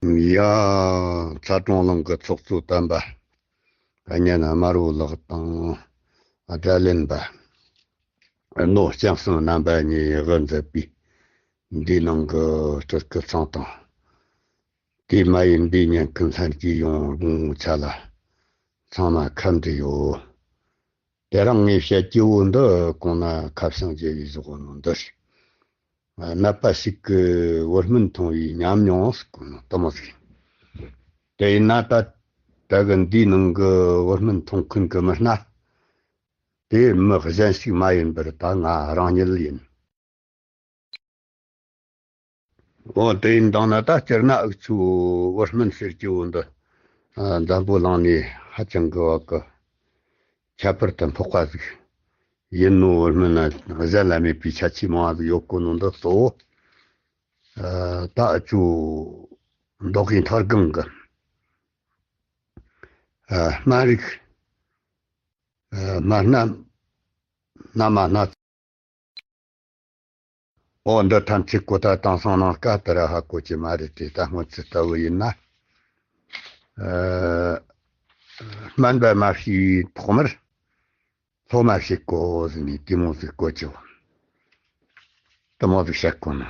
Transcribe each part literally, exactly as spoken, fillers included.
ཡ། ཚ་གྲོང་གླིང་གི་ཚོགས་གཙོ་དམ་པ་གཉན་དམར་བོ་ལགས་དང་། སྒྲ་ལེན་པ་རྣོ་ལྕམ་སྲིང་རྣམ་པ་གཉིས་དབུ་མཛད་པའི་འདིའི་ནང་གི་སྤྲུལ་སྐུ་ཚང་དང་། དེ་མ་ཡིན་པའི་ཉན་མཁན་ལྷན་རྒྱས་ཡོངས་དགོངས་ཆ་ལ་ཚང་མ་ཁམས་བདེ་ཡོད། དེ་རིང་ངས་བཤད་རྒྱུ་བོ་འདི་གོང་ན་ཁ་བྱང་རྒྱས་པའི་བཞག་ནོ་འདི་རེད། ནད་པ་ཞིག་གིས་བོད་སྨན་འཐུང་བའི་ཉམས་མྱོང་ཟེར་གོ་ནོ་དེ་མོ་ཟིག་དེ་ཡིན་ན་ད་ད་གི་འདིའི་ནང་གི་བོད་སྨན་འཐུང་མཁན་གི་མི་སྣ་དེ་མི་གཞན་ཞིག་མ་ཡིན་པར་ད་ང་རང་ཉིད་ཡིན། འོ་དེ་ཡིན་དང་ན་ད་སྤྱིར་ན་འུ་ཚོའི་བོད་སྨན་ཟེར་རྒྱུ་བོ་འདི་འཛམ་བུ་གླིང་ནས་ཧ་ཅང་གི་བ་གི་ཁྱད་པར་དུ་འཕགས་པ་ཟིག་ཡིན་ནོ། བོད་སྨན་ན་གཞན་ལ་མེད་པའི་ཁྱད་ཆོས་མང་བ་ཟིག་ཡོད་གོ་ནོ་འདི་གཙོ་བོ་ད་འུ་ཚོ་མདོ་དབུས་མཐོ་སྒང་གི་སྨན་རིགས་སྨན་སྣ་སྣ་མ་སྣ་འོ་འདི་ཐམས་ཅད་གོ་ད་དེང་སང་ནང་སྐབས་དེ་ར་ཧ་གོ་གི་མ་རེད་དེ། ད་སྔོན་ཆད་ལྟ་བུ་ཡིན་ན། ཨ། སྨན་པ་མ་ཤེས་པའི་ཐོག་མར་སློབ་མ་ཞིག་གོ་ཟེར་ནས་དེ་མོ་ཟིག་གོ་ཅོ། དེ་མོ་ཟིག་བཤད་གོ་ན།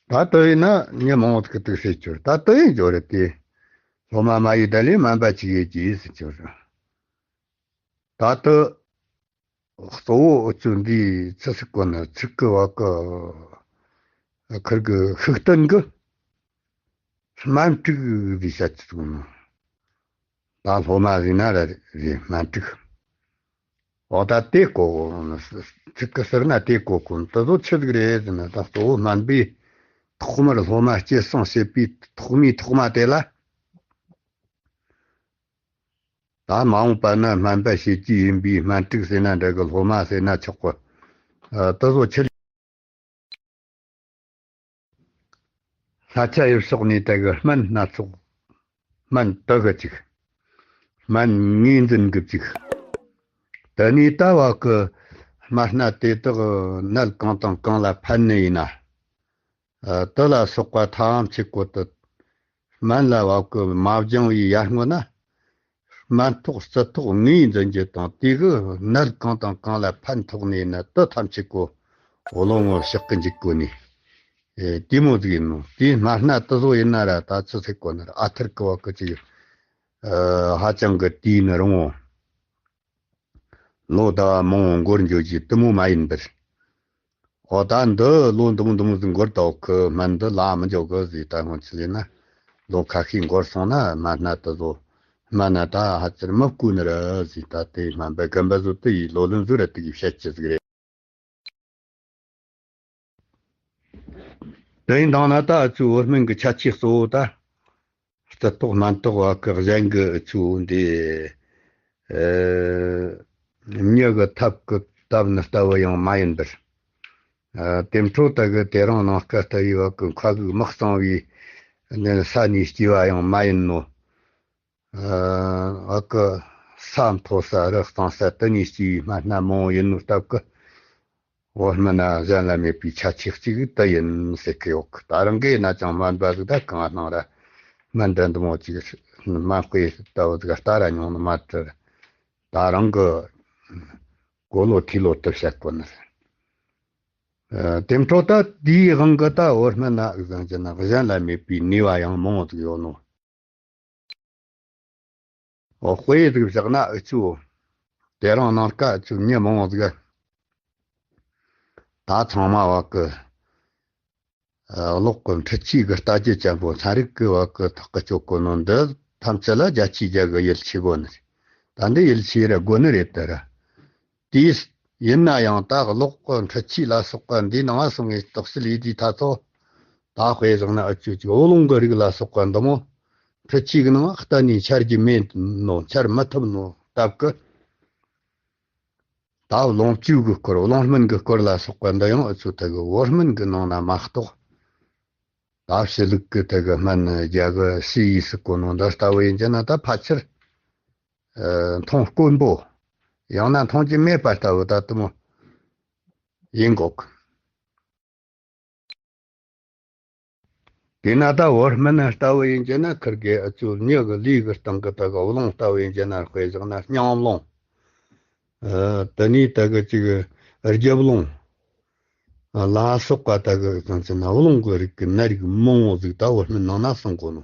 ད་ལྟ་ཡིན་ན་མྱི་མང་བོ་ཟིག་གི་དུག་ཟེར་གྱུར། ད་ལྟ་ཡིན་འགྱོ་རེད་དེ། སློབ་མ་མ་ཡི་ད་ལས་སྨན་པ་ཅིག་ཡོད་ཀྱི་ཟེར་གྱུར། ད་ལྟ། གཙོ་བོ་འུ་ཚོ་འདིའི་ཚིག་ཟེར་གོ་ནི་ཚིག་གི་བ་གི་ཁིར་གི་ཤུགས་བསྟན་གི་སྨན་དྲུག་ཟེར་བཤད་ཀྱི་འདུག་ནོ། ད་སློབ་མ་ཟེར་ན་ར་རེད། སྨན་དྲུག་འོ་ད་དེ་གོ་ཚིག་གི་ཟེར་ན་དེ་གོ་གོ་དེ་ཚོ་ཆི་ཟིག་རེད་ཟེར་ན། ད་གཙོ་བོ་སྨན་པས་ཐོག་མར་སློབ་མ་སྐྱེད་སྲིང་བྱེད་པའི་ཐོག་མའི་ཐོག་མ་དེ་ལ། ད་མ་འོངས་པ་ན་སྨན་པ་བྱེད་རྒྱུ་ཡིན་པའི་སྨན་དྲུག་ཟེར་ན་འདྲ་གི། སློབ་མ་ཟེར་ན་ཆོག་གི། ཨ། དེ་ཚོ་ཆི་ལ། ས་ཆ་ཡུལ་ཕྱོགས་ནས་དེ་གི་སྨན་སྣ་ཚོགས། སྨན་དུ་གི་ཅིག་སྨན་ངོས་འཛིན་གི་ཅིག་དེ་ནས་ད་བ་གི་སྨན་སྣ་དེ་དག་ནད་གང་དང་གང་ལ་ཕན་ནི་ཡིན་ན། ཨ། དེ་ལ་སོགས་པ་ཐམས་ཅད་གོ་དུ། སྨན་ལ་བབ་ཀི་མ་སྦྱང་བའི་ཡར་སྔོན་ན། སྨན་ཐོག་རྩི་ཐོག་ངོས་འཛིན་རྒྱུ་དང་། དེ་གི་ནད་གང་དང་གང་ལ་ཕན་ཐོགས་ནས་ནི་དེ་ཐམས་ཅད་གོ་བློ་ངོར་ཞག་གི་འཇུག་གོ་ནི། ཨེ། དེ་མོ་ཟིག་ཡིན་ནོ། དེའི་སྨན་སྣ་དེ་ཚོ་ཡིན་ན་ར་ད་ཆི་ཟེར་གོ་ནི་ར། ཨ་ཐུར་གི་བ་གི་ཅིག་ཨ། ཧ་ཅང་གི་དུས་ནི་རིང་བོ། ལོ་ཟླ་བ་མང་བོ་འགོར་འགྱོ་རྒྱུ་དེ་མོ་མ་ཡིན་པར། འོ་ད་འདི་ལོ་འདི་མོ་འདི་མོ་ཟིག་འགོར་ད་བོ་ཁི་སྨན་འདི་ལ་མི་འཇོག་གི་ཟིག་ད་སྔོན་ཆད་ཡིན་ན་ལོ་ཁ་ཤས་འགོར་སོང་ན་སྨན་སྣ་དེ་ཚོ་སྨན་སྣ་ད་ཧ་ཅང་མི་བསྐུ་ནི་རེད་ཟིག་ད་དེ་སྨན་པ་རྒན་པ་ཚོ་དེ་ཡི་ལོ་ལོན་ཟིག་ར་དེ་གི་བཤད་ཀྱི་ཟིག་རེད། དེ་ཡིན་དང་ན་ད་ཨུ་ཚོའི་བོད་སྨན་གྱི་ཁྱད་ཆོས་གཙོ་བོ་ད། རྩི་ཐོག་སྨན་ཐོག་བ་གི་གཞན་གྱི་ཨུ་ཚོའི་འདི། ཨེ། མྱི་གི་ཐབས་ཀྱི་བཏབ་ནི་ལྟ་བུ་ཡང་མ་ཡིན་པར། ཨེ། དེ་འཕྲོ་ད་གི་དེ་རིང་ནངས་ཀ་ལྟ་བུའི་བ་གི་མཁའ་དབུགས་མི་གཙང་བའི་ནི་ས་ནས་སྐྱེས་པ་ཡང་མ་ཡིན་ནོ། ཨ། ཨ་ཀི་ས་མཐོ་ས་རི་གཙང་ས་དེ་ནས་སྐྱེས་པའི་སྨན་སྣ་མང་བོ་ཡིན་ནོ་སྟབས་ཀི། བོད་སྨན་ན་གཞན་ལ་མེད་པའི་ཁྱད་ཆོས་གཅིག་དེ་ཡིན་ཟེར་གི་ཡོད་གི། ད་རང་གི་ན་ཅང་སྨན་པ་ཟིག་ད་གང་སྣང་ར་སྨན་འདི་འདི་མོ་ཅིག་སྨན་དཔེ་ལྟ་བུ་ཟིག་ལྟ་ར་མྱོང་ནི་མ་དྲི། ད་རང་གི་གོ་ལོ་ཐོས་ལོ་དུ་བཤད་གོ་ནི་རེད། ཨ། དེ་འཕྲོ་ད་དེའི་དབང་གིས་ད་བོད་སྨན་ན་ཨུ་ཟང་གི་ན་གཞན་ལ་མེད་པའི་ནུས་པ་ཡང་མང་བོ་ཟིག་ཡོད་ནོ། འོ་དཔེ་ཟིག་བཞག་ན་ཨུ་ཚོ་དེ་རིང་ནངས་ཀ་ཨུ་ཚོ་མྱི་མང་བོ་ཟིག་ད་ཚང་མ་བ་གི། ཨ། གློག་གི་འཕྲུལ་ཆས་གི་ལྟ་རྒྱུ་ཅན་པོ་ཚན་རིག་གི་བ་གི་ཐག་གི་གཅོད་གོ་ནོ་འདི་ཐམས་ཅད་ལ་རྒྱ་ཆེའི་རྒྱ་གི་ཡིད་ཆེས་དགོ་ནི་རེད། ད་འདི་ཡིད་ཆེས་ར་དགོ་ནི་རེད་དེ་ར། དེས་ཡིན་ན་ཡང་ད་གློག་གི་འཕྲུལ་ཆས་ལ་སོགས་པ་འདིའི་ནང་ང་སོང་ངས་བརྟག་དཔྱད་ཡེད་དུས་ད་ཚོ་ད་དཔེ་བཞག་ན་ཨུ་ཚོ་ཅིག་འོ་རླུང་གི་རིགས་ལ་སོགས་པ་འདི་མོ་འཕྲུལ་ཆས་གི་ནང་ང་གཏན་ནས་འཆར་རྒྱུ་མེད་ནོ། འཆར་མི་ཐུབ་ནོ་སྟབས་ཀི། ད་རླུང་བཅུ་གི་སྐོར། རླུང་སྨན་གི་སྐོར་ལ་སོགས་པ་འདི་ཡང་ཨུ་ཚོ་དེ་གི་བོད་སྨན་གི་ནང་ན་མ་གཏོགས། ད་ཕྱི་ལུགས་གི་དེ་གི་སྨན་རྒྱ་གི་ཞི་ཡི་སི་གོ་ནོ་འདི་ལྟ་བུ་ཡིན་གྱི་ན་ད་ཕལ་ཆེར། ཨ། མཐོང་དཀོན་པོ། ཡང་ན་མཐོང་རྒྱུ་མེད་པ་ལྟ་བུ་ད་དེ་མོ་ཡིན་གོ་གི། དེས་ན་ད་བོད་སྨན་ལྟ་བུ་ཡིན་གྱི་ན་ཁིར་གི་ཨ་ཅོ་མྱི་གི་ལུས་ཀྱི་སྟེང་གི་ད་གི་རླུང་ལྟ་བུ་ཡིན་གྱི་ན་དཔེ་བཞག་ན་སྙིང་རླུང་། ཨ། དེ་ནས་ད་གི་ཅིག་རྒྱབ་རླུང་། ཨ། ལ་སོགས་པ་ད་གི་ཙང་ཅི་ན་རླུང་གི་རིགས་ཀྱི་ནད་རིགས་མང་བོ་ཟིག་ད་བོད་སྨན་ནང་ན་གསུང་གོ་ནོ།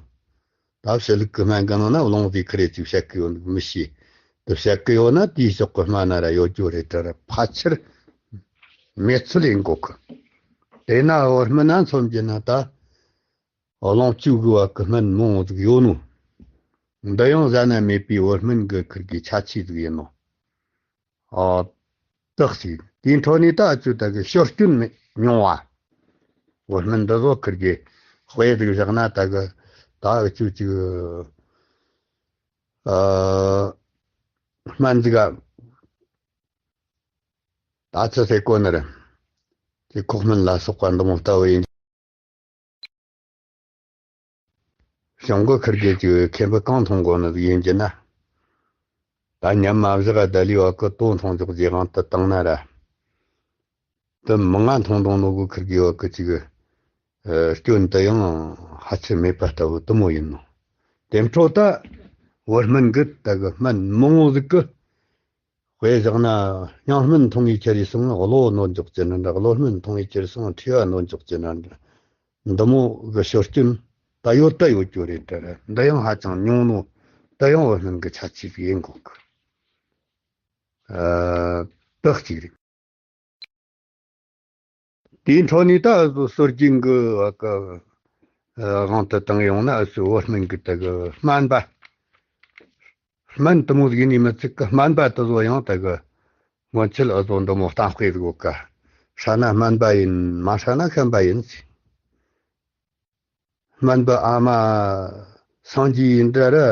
ད་ཕྱི་ལུགས་ཀྱི་སྨན་གི་ནང་ན་རླུང་ཟིག་ཁི་རེ་ཅིག་བཤད་གི་ཡོད་འདུག་མི་ཤེས། དེ་བཤད་གི་ཡོད་ན་དེའི་ཕྱོགས་ཀྱི་སྨན་ན་ར་ཡོད་རྒྱུ་རེད་དྲ་ར་ཕལ་ཆེར་མེད་ཚུལ་ཡིན་གོ་གི། དེས་ན་བོད་སྨན་ན་མཚོན་གྱི་ན་ད་རླུང་བཅུ་དགུ་བ་གི་སྨན་མང་བོ་ཟིག་ཡོད་ནོ། འདི་ཡང་ཟ་ན་མེད་པའི་བོད་སྨན་གི་ཁིར་གི་ཆ་ཆས་ཟིག་ཡིན་ནོ། ཨ། དག་ཅིག་དེའི་འཕྲོ་ནས་ད་ཨ་ཅུ་ད་གི་ཞོར་སྐྱོན་མི་ཉུང་བ། བོད་སྨན་འདི་ཚོ་ཁིར་གི་དཔེ་ཟིག་བཞག་ན་ད་གི་ད་ཨ་ཅུ་ཅིག་ཨ། སྨན་ཟིག་ག་ད་ཚི་སེ་གོ་ནི་རེད། དེ་ཁོག་སྨན་ལ་སོགས་པ་འདི་མོ་ལྟ་བུ་ཡིན། གཞུང་གི་ཁིར་གི་ཅིག་མཁན་པོ་གང་མཐོང་གོ་ནི་ཡིན་གྱི་ན། ད་ཉམས་མ་བཞག་ག་ད་ལི་བ་གི་དོ་མཐོང་འཇོག་རྗེས་དབང་དུ་བཏང་ན་ར། དུ་མི་ང་མཐོང་མཐོང་ནོ་གི་ཁིར་གི་བ་གི་ཅིག་ཨ། སྐྱོན་དུ་ཡང་ཧ་ཆི་མེད་པ་ལྟ་བུ་དུ་མོ་ཡིན་ནོ། དེ་འཕྲོ་ད་བོད་སྨན་གི་ད་གི་སྨན་མང་བོ་ཟིག་གི་དཔེ་བཞག་ན་སྙིང་སྨན་འཐུང་བའི་ཁྱེར་ཡི་སོང་གློ་ནོར་འཇོག་ཅེ་ན་འདྲ། གློ་སྨན་འཐུང་བའི་ཁྱེར་སོང་མཁྲིས་པ་ནོར་འཇོག་ཅེ་ན་འདྲ། འདི་མོ་གི་ཞོར་སྐྱོན་ད་ཡོད་ད་ཡོད་རྒྱུ་རེད་དྲ་ར། འདི་ཡང་ཧ་ཅང་ཉུང་ནོ། ད་ཡང་བོད་སྨན་གི་ཆ་ཆས་ཡིན་དགོས་གི། ཨ། དག་ཅིག་རེད། དེའི་འཕྲོ་ནས་ད་ཨ་ཟོ་སྲོལ་རྒྱུན་གི་བ་གི་ཨ་དབང་དུ་བཏང་ཡོང་ན་ཨ་ཟོ་བོད་སྨན་གི་ད་གི་སྨན་པ། སྨན་དུ་མོ་ཟིག་ནི་མི་ཚིག་གི་སྨན་པ་དུ་ཟོ་ཡང་ད་གི་སྔོན་ཆད་ཨ་ཟོ་འདི་མོ་གཏམ་དཔེ་ཟིག་གོ་ག་ཧྲ་ན་སྨན་པ་ཡིན། མ་ཧྲ་ན་མཁན་པ་ཡིན་ཟེར། སྨན་པ་ཨ་མ་སངས་རྒྱས་ཡིན་འདྲ་ར།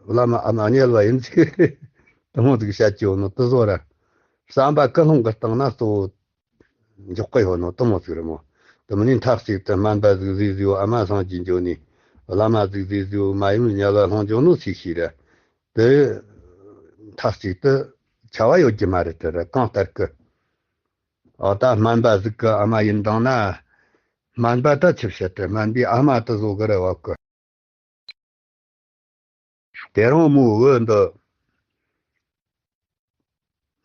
བླ་མ་ཨ་མ་དམྱལ་བ་ཡིན་ཟེར། དུ་མོ་ཟིག་བཤད་ཀྱི་ཡོད་ནོ་དུ་ཟོ་ར། བསམ་པ་ཀུན་སློང་གི་སྟེང་ན་གཙོ་བོ་འཇོག་གི་ཡོད་ནོ་དུ་མོ་ཟིག་རེད་མོ། དུ་མོ་ནི་མཐའ་གཅིག་ཏུ་སྨན་པ་ཟིག་ཟིག་ཟིག་ཨ་མ་སངས་རྒྱས་འགྱོ་ནི། བླ་མ་ཟིག་ཟིག་ཟིག་མ་ཡུམ་དམྱལ་བ་ལྷུང་འགྱོ་ནོ་ཟིག་ཤེས་ར། དེ་མཐའ་གཅིག་ཏུ་ཆ་བ་ཡོད་ཀྱི་མ་རེད་དེ་ར་གང་ལྟར་གི། ཨ་ད་སྨན་པ་ཟིག་གི་ཨ་མ་ཡིན་དང་ན། སྨན་པ་ད་ཆི་བཤད་དེ་སྨན་པའི་ཨ་མ་དུ་བཟོ་གི་རེད་བ་གི། དེ་རིང་མོའི་བུ་འདི།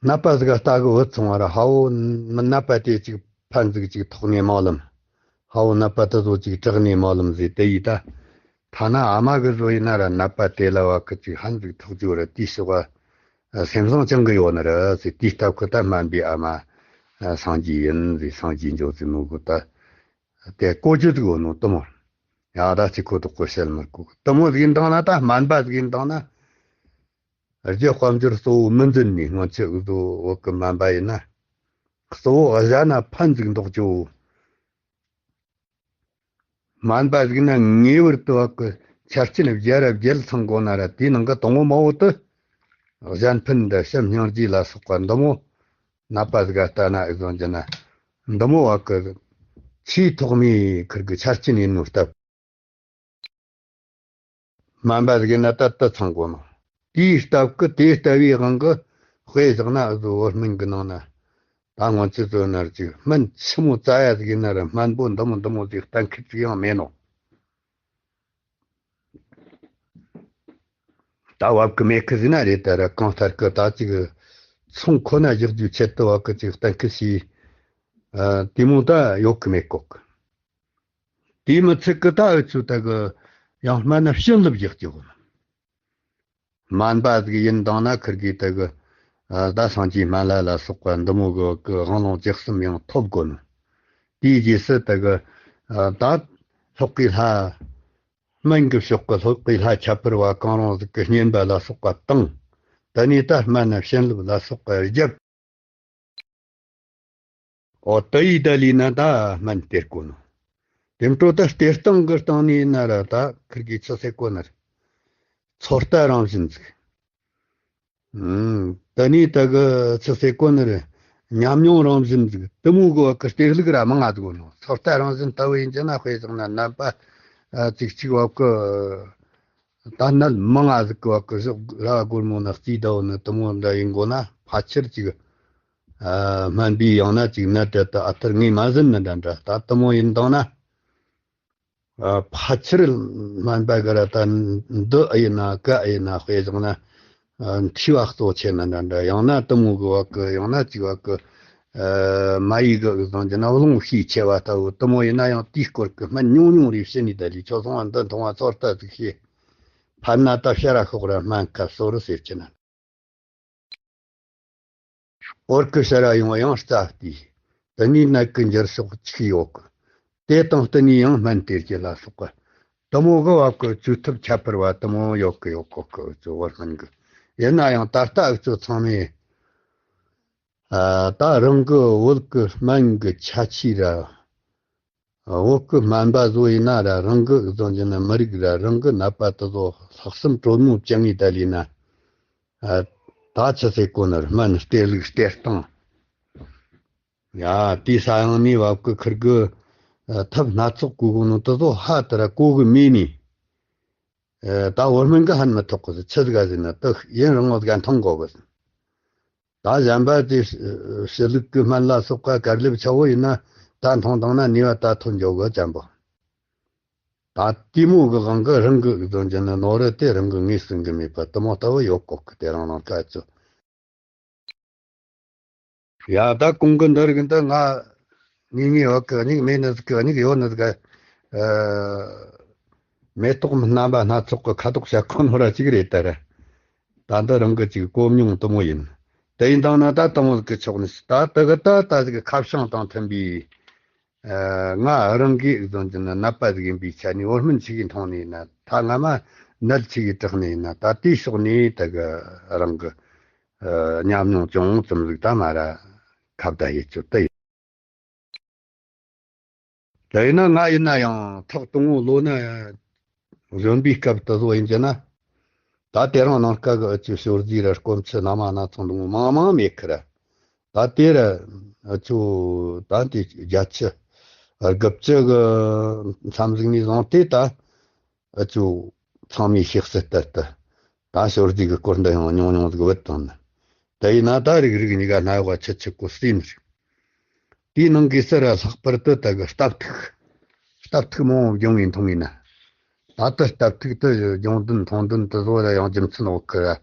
ནད་པ་ཟིག་ག་ལྟ་གི་བུད་སོང་བ་ར་ཧ་བོ་ནད་པ་དེ་ཅིག་ཕན་ཟིག་ཅིག་ཐོགས་ནས་མ་ལམ། ཧ་བོ་ནད་པ་དུ་བཟོ་ཅིག་དྲག་ནས་མ་ལམ་ཟེར་དེ་ཡིས་ད། ཐ་ན་ཨ་མ་གི་བཟོ་ཡིན་ན་ར་ནད་པ་དེ་ལ་བ་གི་ཅིག་ཕན་ཟིག་ཐོགས་རྒྱུ་ར་དེའི་ཕྱོགས་ཨ། སེམས་བཟང་ཅང་གི་ཡོད་ནི་རེད་ཟེར། དེའི་སྟབས་ཀྱིས་ད་སྨན་པའི་ཨ་མ་སངས་རྒྱས་ཡིན་ཟེར། སངས་རྒྱས་འགྱོ་ཟེར་ནོ་གི་ད་དེ་གོ་རྒྱུ་ཟིག་ཡོད་ནོ་དུ་མོ། ཡ་ད་ཅིག་ཁོ་ཐོག་གོ་བཤད་མི་དགོས་གི། དུ་མོ་ཟིག་ཡིན་དང་ན་ད་སྨན་པ་ཟིག་ཡིན་དང་ན། རྒྱུ་དཔལ་འབྱོར་གཙོ་བོ་མི་འཛིན་ནས་སྔོན་ཆད་འུ་ཚོ་བོད་གི་སྨན་པ་ཡིན་ན། གཙོ་བོ་གཞན་ན་ཕན་ཟིག་འདོགས་རྒྱུ། སྨན་པ་ཟིག་ན་ངེས་པར་དུ་བ་གི་ཆ་རྐྱེན་བརྒྱ་ར་བརྒྱད་ཚང་དགོས་ན་ར་དེའི་ནང་གི་དང་པོ་མ་བོ་དུ་གཞན་ཕན་འདྲ་བྱམས་སྙིང་རྗེ་ལ་སོགས་པ་འདི་མོ་ནད་པ་ཟིག་ག་ལྟ་ན་ཨེ་བཟང་རྒྱུ་ན་འདི་མོ་བ་གི་ཆེས་ཐོག་མའི་ཁིར་གི་ཆ་རྐྱེན་ཡིན་ནོ་སྟབས། སྨན་པ་ཟིག་ན་ད་ལྟ་ཚང་དགོས་ནོ། དེའི་སྟབས་ཀི་དེ་ལྟ་བུའི་དབང་གི་དཔེ་བཞག་ན་ཨ་ཟོ་བོད་སྨན་གི་ནང་ན། ད་སྔོན་ཆད་ཚོ་ན་ཅིག་སྨན་ཆི་མོ་བཙལ་ཡ་ཟིག་ཡིན་ན་ར་སྨན་པོ་འདི་མོ་འདི་མོ་ཟིག་གཏན་འཁེལ་ཅིག་ཡང་མེད་ནོ། ད་བབ་གི་མེད་གི་ཟིན་ན་རེད་ད་ར། གང་ལྟར་གི་ད་ཅིག་ཚོང་ཁོ་ན་བཞག་རྒྱུའི་ཆེད་དུ་བབ་གི་ཅིག་གཏན་འཁེལ་བྱས། ཨ། དེ་མོ་ད་ཡོད་གི་མེད་གོ་གི། དེ་མི་ཚད་གི་ད་འུ་ཚོས་ད་གི་ཡང་སྨན་ན་བྱིན་རླབས་རྒྱག་རྒྱུ་གོ། སྨན་པ་ཟིག་ཡིན་དང་ན་ཁིར་གི་ད་གི། ཨ། ད་སངས་རྒྱས་སྨན་བླ་ལ་སོགས་པ་འདི་མོ་གི་གི་དབང་ལུང་བཅུ་གསུམ་ཡང་ཐོབ་དགོས་ནོ། དེའི་རྗེས་སུ་ད་གི། ཨ། ད་ལྷག་གི་ལྷ། སྨན་གྱི་ཕྱོགས་ཀྱི་ལྷོད་ཀྱི་ལྷ་ཁྱད་པར་བ་གང་རུང་ཟིག་གི་བསྙེན་པ་ལ་སོགས་པ་དང་། དེ་ནས་ད་སྨན་བྱིན་རླབས་ལ་སོགས་པ་རྒྱབ། འོ་དེ་ཡི་ད་ལས་ན་ད་སྨན་སྟེར་དགོས་ནོ། དེ་འཕྲོ་ད་སྟེར་སྟངས་གི་སྟེང་ནས་ན་ར་ད་ཁིར་གི་ཆི་ཟེར་གོ་ནི་རེད། ཚོད་ལྟ་རང་བཞིན་ཟིག་ཨུམ། དེ་ནས་ད་གི་ཆི་ཟེར་གོ་ནི་རེད། ཉམས་མྱོང་རང་བཞིན་ཟིག་དུ་མོ་གི་བ་གི་གཏེར་ལུགས་ར་མང་ང་ཟིག་ཡོད་ནོ། ཚོད་ལྟ་རང་བཞིན་ལྟ་བུ་ཡིན་གྱི་ན་དཔེ་བཞག་ན་ནད་པ་ཨ་ཅིག་ཅིག་བ་གི་ད་ནད་མང་ང་ཟིག་གི་བ་གི་ཞོག་ར་བ་སྒོར་མོ་ན་རྩིས་ཟླ་བོ་ནི་དུ་མོ་འདྲ་ཡིན་དགོས་ན་ཕལ་ཆེར་ཅིག་ཨ་སྨན་པའི་ཡང་ན་ཅིག་ནད་དེ་ད་ཨ་ཐུར་ངས་མ་ཟིན་ནི་འདྲ་འདྲ་ད་དུ་མོ་ཡིན་དང་ན། ཕལ་ཆེར་སྨན་པ་གི་ར་ད་འདི་ཨེ་ཡིན་ན་ག་ཨེ་ཡིན་ན་དཔེ་བཞག་ན། མཁྲིས་པ་གཙོ་ཆེ་ན་འདྲ་འདྲ། ཡང་ན་གཏུམ་མོ་གི་བབ་གི། ཡང་ན་ཅིག་བབ་གི། མ་ཡི་གི་ཟིག་བཟང་གི་ན་རླུང་ཤས་ཆེ་བ་ལྟ་བུ། གཏུམ་མོ་ཡིན་ན་ཡང་དེའི་སྐོར་གི་སྨན་ཉུང་ཉུང་རེ་བྱིན་ནས་ད་ལས་ཆོ་སོང་བ་འདི་འཐུང་བ་ཚོད་ལྟ་ཟིག་བྱེད། ཕན་ན་ད་ཕྱིར་ར་ཤོག་ར་སྨན་ཁ་གསོ་རུ་ཟེར་གྱི་ན། འོར་གི་ཕྱིར་ར་ཡོང་བ་ཡང་རྩ་བལྟས། དེ་ནས་ནད་གི་འགྱུར་ཕྱོགས་ཅིག་ཡོད་གི། དེ་དང་བསྟུན་ནས་ཡང་སྨན་སྟེར་གྱི་ལ་སོགས་པ། གཏུམ་མོ་གི་བབ་གི་བཅོས་ཐབས་ཁྱད་པར་བ་གཏུམ་མོ་ཡོད་གི་ཡོད་གོ་གི། འུ་ཚོ་བོད་སྨན་གི། ཡིན་ན་ཡང་ད་ལྟ་འུ་ཚོ་ཚང་མས་ཨ་ད་རང་གི་བོད་གི་སྨན་གི་ཁྱད་ཆོས་ར། བོད་གི་སྨན་པ་ཚོ་ཡིན་ན་ར་རང་གི་འུ་ཚོ་འཇི་ན་མི་རིགས་ར་རང་གི་ནད་པ་དེ་ཚོ་ལྷག་བསམ་དྲོན་མོ་བཅངས་ངེས་ད་ལས་ན། ཨ་ད་ཆི་ཟེར་གོ་ནི་རེད། སྨན་སྟེར་ལུགས་སྟེར་སྟངས། ཡ་དེའི་ས་ཡང་ནས་བབ་གི་ཁིར་གི་ཨ་ཐབས་སྣ་ཚོགས་གི་གོ་ནོ་དེ་ཚོ་ཧ་དེ་ར་གོ་གི་མེད་ནི། ཨ་ད་བོད་སྨན་གི་ཧན་མི་ཐོག་གི་ཆི་ཟིག་ག་ཟེར་ན་དེ་ཡུན་རིང་བོ་ཟིག་མཐོང་གོ་གི། ད་གཞན་པ་དེ་ཕྱི་ལུགས་ཀྱི་སྨན་ལ་སོགས་པ་དཀར་ལེབ་ཆ་བོ་ཡིན་ན་ད་མཐོང་བཏང་ན་ནུས་པ་ད་ཐོན་འཇོག་གི་ཅན་པོ། ད་དེ་མོ་གི་དབང་གིས་རང་གི་འུ་ཚོ་འཇི་ན་ནོར་རེ་དེ་རང་གི་ངོས་ཟིན་གི་མེད་པ་དེ་མོ་ལྟ་བུ་ཡོད་གོ་གི། དེ་རང་རང་ཁ་ཚོ། ཡ་ད་གོང་གི་འདི་རིགས་འདི་ང་ངེས་ངེས་བ་གི་མིག་མེད་ནི་ཟིག་གི་མིག་ཡོད་ནི་ཟིག་གི་ཨ་མེ་ཏོག་རྣམ་པ་སྣ་ཚོགས་ཀྱི་ཁ་དོག་བྱ་ཁོ་ནོ་ར་ཅིག་རེད་ད་ར། ད་འདི་རང་གི་ཅིག་གོ་མྱོང་དུ་མོ་ཡིན། དེ་ཡིན་དང་ན་ད་དུ་མོ་གི་ཕྱོགས་ནས་ད་དུ་གི་ད་ད་ཟིག་ཁ་བྱང་དང་མཐུན་པའི་ཨ་ང་རང་གི་ཟོན་གྱི་ནི་ནད་པ་ཟིག་ཡིན་པའི་ཆ་ནས་བོད་སྨན་ཆི་གི་མཐོང་ནས་ན། ད་ང་མ་ནད་ཆི་གི་དྲག་ནས་ན། ད་དེའི་ཕྱོགས་ནས་ད་གི་རང་གི་ཨ་ཉམས་མྱོང་ཅུང་ཙམ་ཟིག་ད་མ་ར་ཁ་བརྡ་ཡེད་ཆོག་ད་ཡིན། དེ་ཡིན་ན་ང་ཡིན་ན་ཡང་ཐོག་དང་པོ་ལོ་ན་གཞོན་པའི་སྐབས་དུ་བཟོ་ཡིན་གྱི་ན། ད་དེ་རིང་ནངས་ཀ་གི་ཨུ་ཆུ་ཞོར་རྫས་ར་སྐོམ་ཆུ་སྣ་མ་སྣ་ཚོགས་འདུག་མང་མང་མེད་ཁི་ར། ད་དེ་ར་ཨུ་ཆུ་ད་དེ་བརྒྱད་ཅུ་དགུ་བཅུ་གི་མཚམས་ཟིག་ནས་བཟུང་སྟེ་ད་ཨུ་ཆུ་ཚང་མས་ཤེས་གསལ་ལྟར་དུ་ད་ཞོར་རྫས་ཀྱི་སྐོར་འདི་ཡང་ཉུང་ཉུང་ཟིག་བུད་བཏང་ནི། དེ་ཡིན་ན་ད་རིག་རིག་གཉིས་ཀ་སྣ་ཡོག་ཆུ་ཆུ་གོ་སྲིད་ནི་རེད། དེའི་ནང་གི་སི་ར་ལྷག་པར་དུ་ད་གི་སྟབས་ཐིག་སྟབས་ཐིག་མང་བོ་སྦྱོང་བའི་མཐོང་ཡིན་ན། ད་ལྟ་སྟབས་ཐིག་ཏུ་སྦྱོང་དོན་མཐོང་དོན་དུ་བཟོ་ལ་ཡང་རྒྱུ་མཚན་འོག་གི་ར།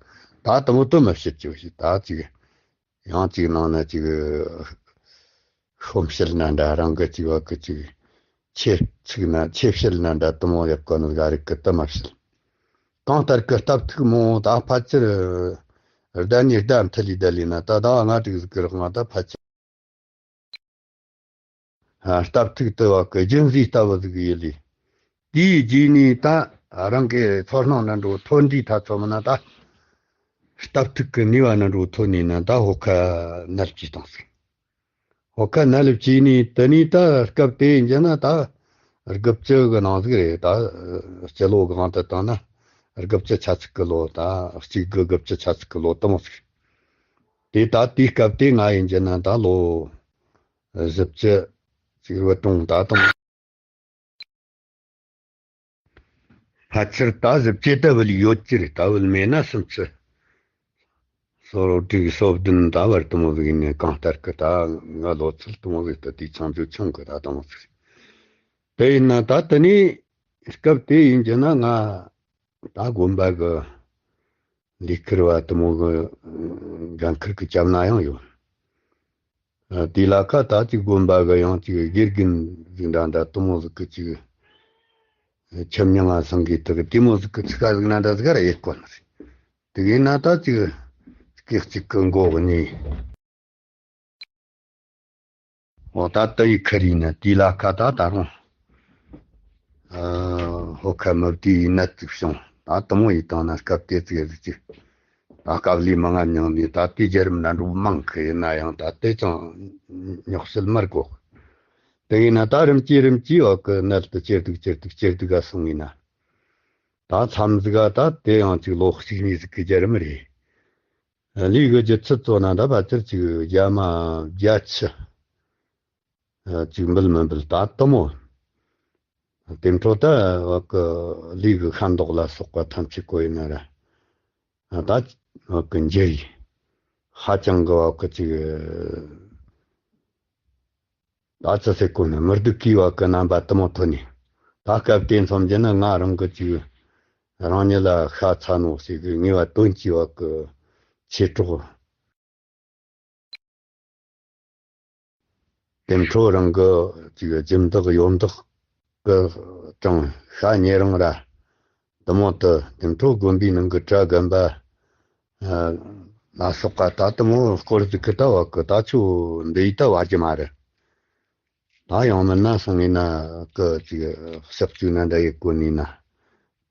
ད་དུ་མོ་དུ་མི་བྱེད་ཀྱི་བྱེད་ད་ཅིག་ཡང་ཅིག་ནང་ན་ཅིག་ཤོམ་བཤད་ན་འདྲ། རང་གི་ཅིག་བ་གི་ཅིག་ཆེ་ཚིག་ན་ཆེ་བཤད་ན་འདྲ། དུ་མོ་ཡག་གི་ནི་ག་རིག་གི་དུ་མ་བཤད། གང་ལྟར་གི་སྟབས་ཐིག་མོ་ད་ཕལ་ཆེར་བརྡ་ནི་བརྡ་མཐུ་ལི་བརྡ་ལི་ན་ད་ད་ང་དྲུག་ཟིག་གི་རག་ང་ད་ཕལ་ཆེར་སྟབས་ཐིག་ཏུ་བ་གི་རྒྱུན་ཟིག་ལྟ་བུ་ཟིག་ཡིན་ལི། དེའི་རྗེས་ནས་ད་རང་གི་ཚོར་སྣང་ནི་འགྲོ་ཐོན་འདྲིས་ཐ་ཚོ་མིན་ན་ད་སྟབས་ཐིག་གི་ནུས་པ་ནི་འགྲོ་ཐོན་ནས་ན་ད་ཧོ་ཁ་ནར་གྱིས་བཏང་ཟིག་ཧོ་ཁ་ནལ་བྱས་ནས་དེ་ནས་ད་སྐབས་དེ་ཡིན་གྱི་ན་ད་དགུ་བཅུ་གི་ནང་ཟིག་རེད། ད་སྤྱི་ལོ་གང་དུ་བཏང་ན་དགུ་བཅུ་ཆ་ཚིག་གི་ལོ། ད་གཅིག་དགུ་དགུ་བཅུ་ཆ་ཚིག་གི་ལོ་དུ་མོ་ཟིག་དེ་ད་དེའི་སྐབས་དེ་ང་ཡིན་གྱི་ན་ད་ལོ་བཞི་བཅུ་ཅིག་བུད་གཏོང་ད་དང་། ཕལ་ཆེར་ད་བཞི་བཅུ་ད་བུད་ཡོད་ཀྱི་རེད། ད་བུད་མེད་ན་སུམ་ཅུ། སོ་དྲུག་སོ་བདུན་ད་བར་དུ་མོ་ཟིག་ནས་གང་ལྟར་གི་ད་ང་ལོ་ཚད་དུ་མོ་ཟིག་ད་དེའི་ཆུང་ཆུང་ཆུང་གི་ད་དུ་མོ་ཟིག་དེ་ཡིན་ན་ད་དེ་ནས་སྐབས་དེ་ཡིན་གྱི་ན་ང་ད་དགོན་པ་གི་ལས་ཁུར་བ་དུ་མོ་གི་འགན་ཁུར་གི་རྒྱབ་ན་ཡང་ཡོད། ཨ་དེ་ལ་ཁ་ད་ཅིག་དགོན་པ་གི་ཡང་ཅིག་དགེ་རྒན་ཟིག་འདྲ་འདྲ་དུ་མོ་ཟིག་གི་ཅིག་ཁྱིམ་མྱང་ང་སང་གི་དག་དེ་མོ་ཟིག་གི་ཚིག་ཁ་ཟིག་ན་འདྲ་ཟིག་ར་ཡེད་གོ་ནི་རེད། དེ་གིན་ན་ད་ཅིག་སྐད་ཅིག་གི་མགོ་གཉིས། འོ་ད་ལྟ་ཡི་ཁ་རི་ན་དེ་ལ་ཁ་ད་ད་རུང་ཨ་ཧོ་ཁ་མི་བདེ་ཡི་ནད་ཅིག་བྱུང་། ད་དུ་མོ་ཡི་དང་ན་སྐབས་དེ་ཅིག་ཟིག་ཅིག་ད་སྐབས་ལས་མང་ང་མྱངས་ནས་ད་དེ་རྒྱལ་རབས་ན་འགྲོ་མང་གི་ཡིན་ན་ཡང་ད་དེ་ཅང་རྙོག་སེལ་མར་གོ། དེ་ཡིན་ན་ད་རིམ་གྱིས་རིམ་གྱིས་འོག་གི་ནད་དུ་ཇེ་སྡུག་ཇེ་སྡུག་ཇེ་སྡུག་ག་སོང་ཡིན་ན། ད་མཚམས་ཟིག་ག་ད་དེ་ཡང་ཅིག་ལོ་གཅིག་གཉིས་ཟིག་གི་རྒྱལ་རབས་རེད། ལས་གི་ལྗིད་ཚད་བཙོ་ན་ད་ཕལ་ཆེར་ཅིག་རྒྱ་མ་བརྒྱད་ཅུ་ཅིག་འབུལ་མི་འབུལ་ད་དུ་མོ། དེ་འཕྲོ་ད་བ་གི་ལས་གི་ཤ་མདོག་ལ་སོགས་པ་ཐམས་ཅད་གོ་ཡིན་ན་ར། ད་བ་གི་འཇུ་ཡི་ཧ་ཅང་གི་བ་གི་ཅིག་ད་ཅི་ཟེར་གོ་ནི་མི་སྡུག་གི་བ་གི་རྣམ་པ་དུ་མོ་ཐོན་ནས། ད་སྐབས་དེ་མཚོན་རྒྱུ་ན་ང་རང་གི་ཅིག་རང་ཉིད་ལ་ཤ་ཚ་ནོ་ཞིག་གི་ངེས་པ་དོན་གྱི་བ་གི་ཆེ་གྲོགས། དེ་འཕྲོ་རང་གི་ཅིག་སྦྱིན་བདག་ཡོན་བདག་གི་གྲངས་ཤ་ཉེ་རིང་ར། དུ་མོ་དུ་དེ་འཕྲོ་དགོན་པའི་ནང་གི་གྲྭ་རྒན་པ་ལ་སོགས་པ་ད་དུ་མོ་སྐོར་ཟིག་གི་ད་བ་གི་ད་ཆུ་འདི་ཡི་ད་བ་གི་མ་རེད། ད་ཡང་མིན་ན་སོང་ངེ་ན་གི་ཅིག་ཕྱག་བཅུག་ན་འདྲ་ཡི་གོ་ནི་ན།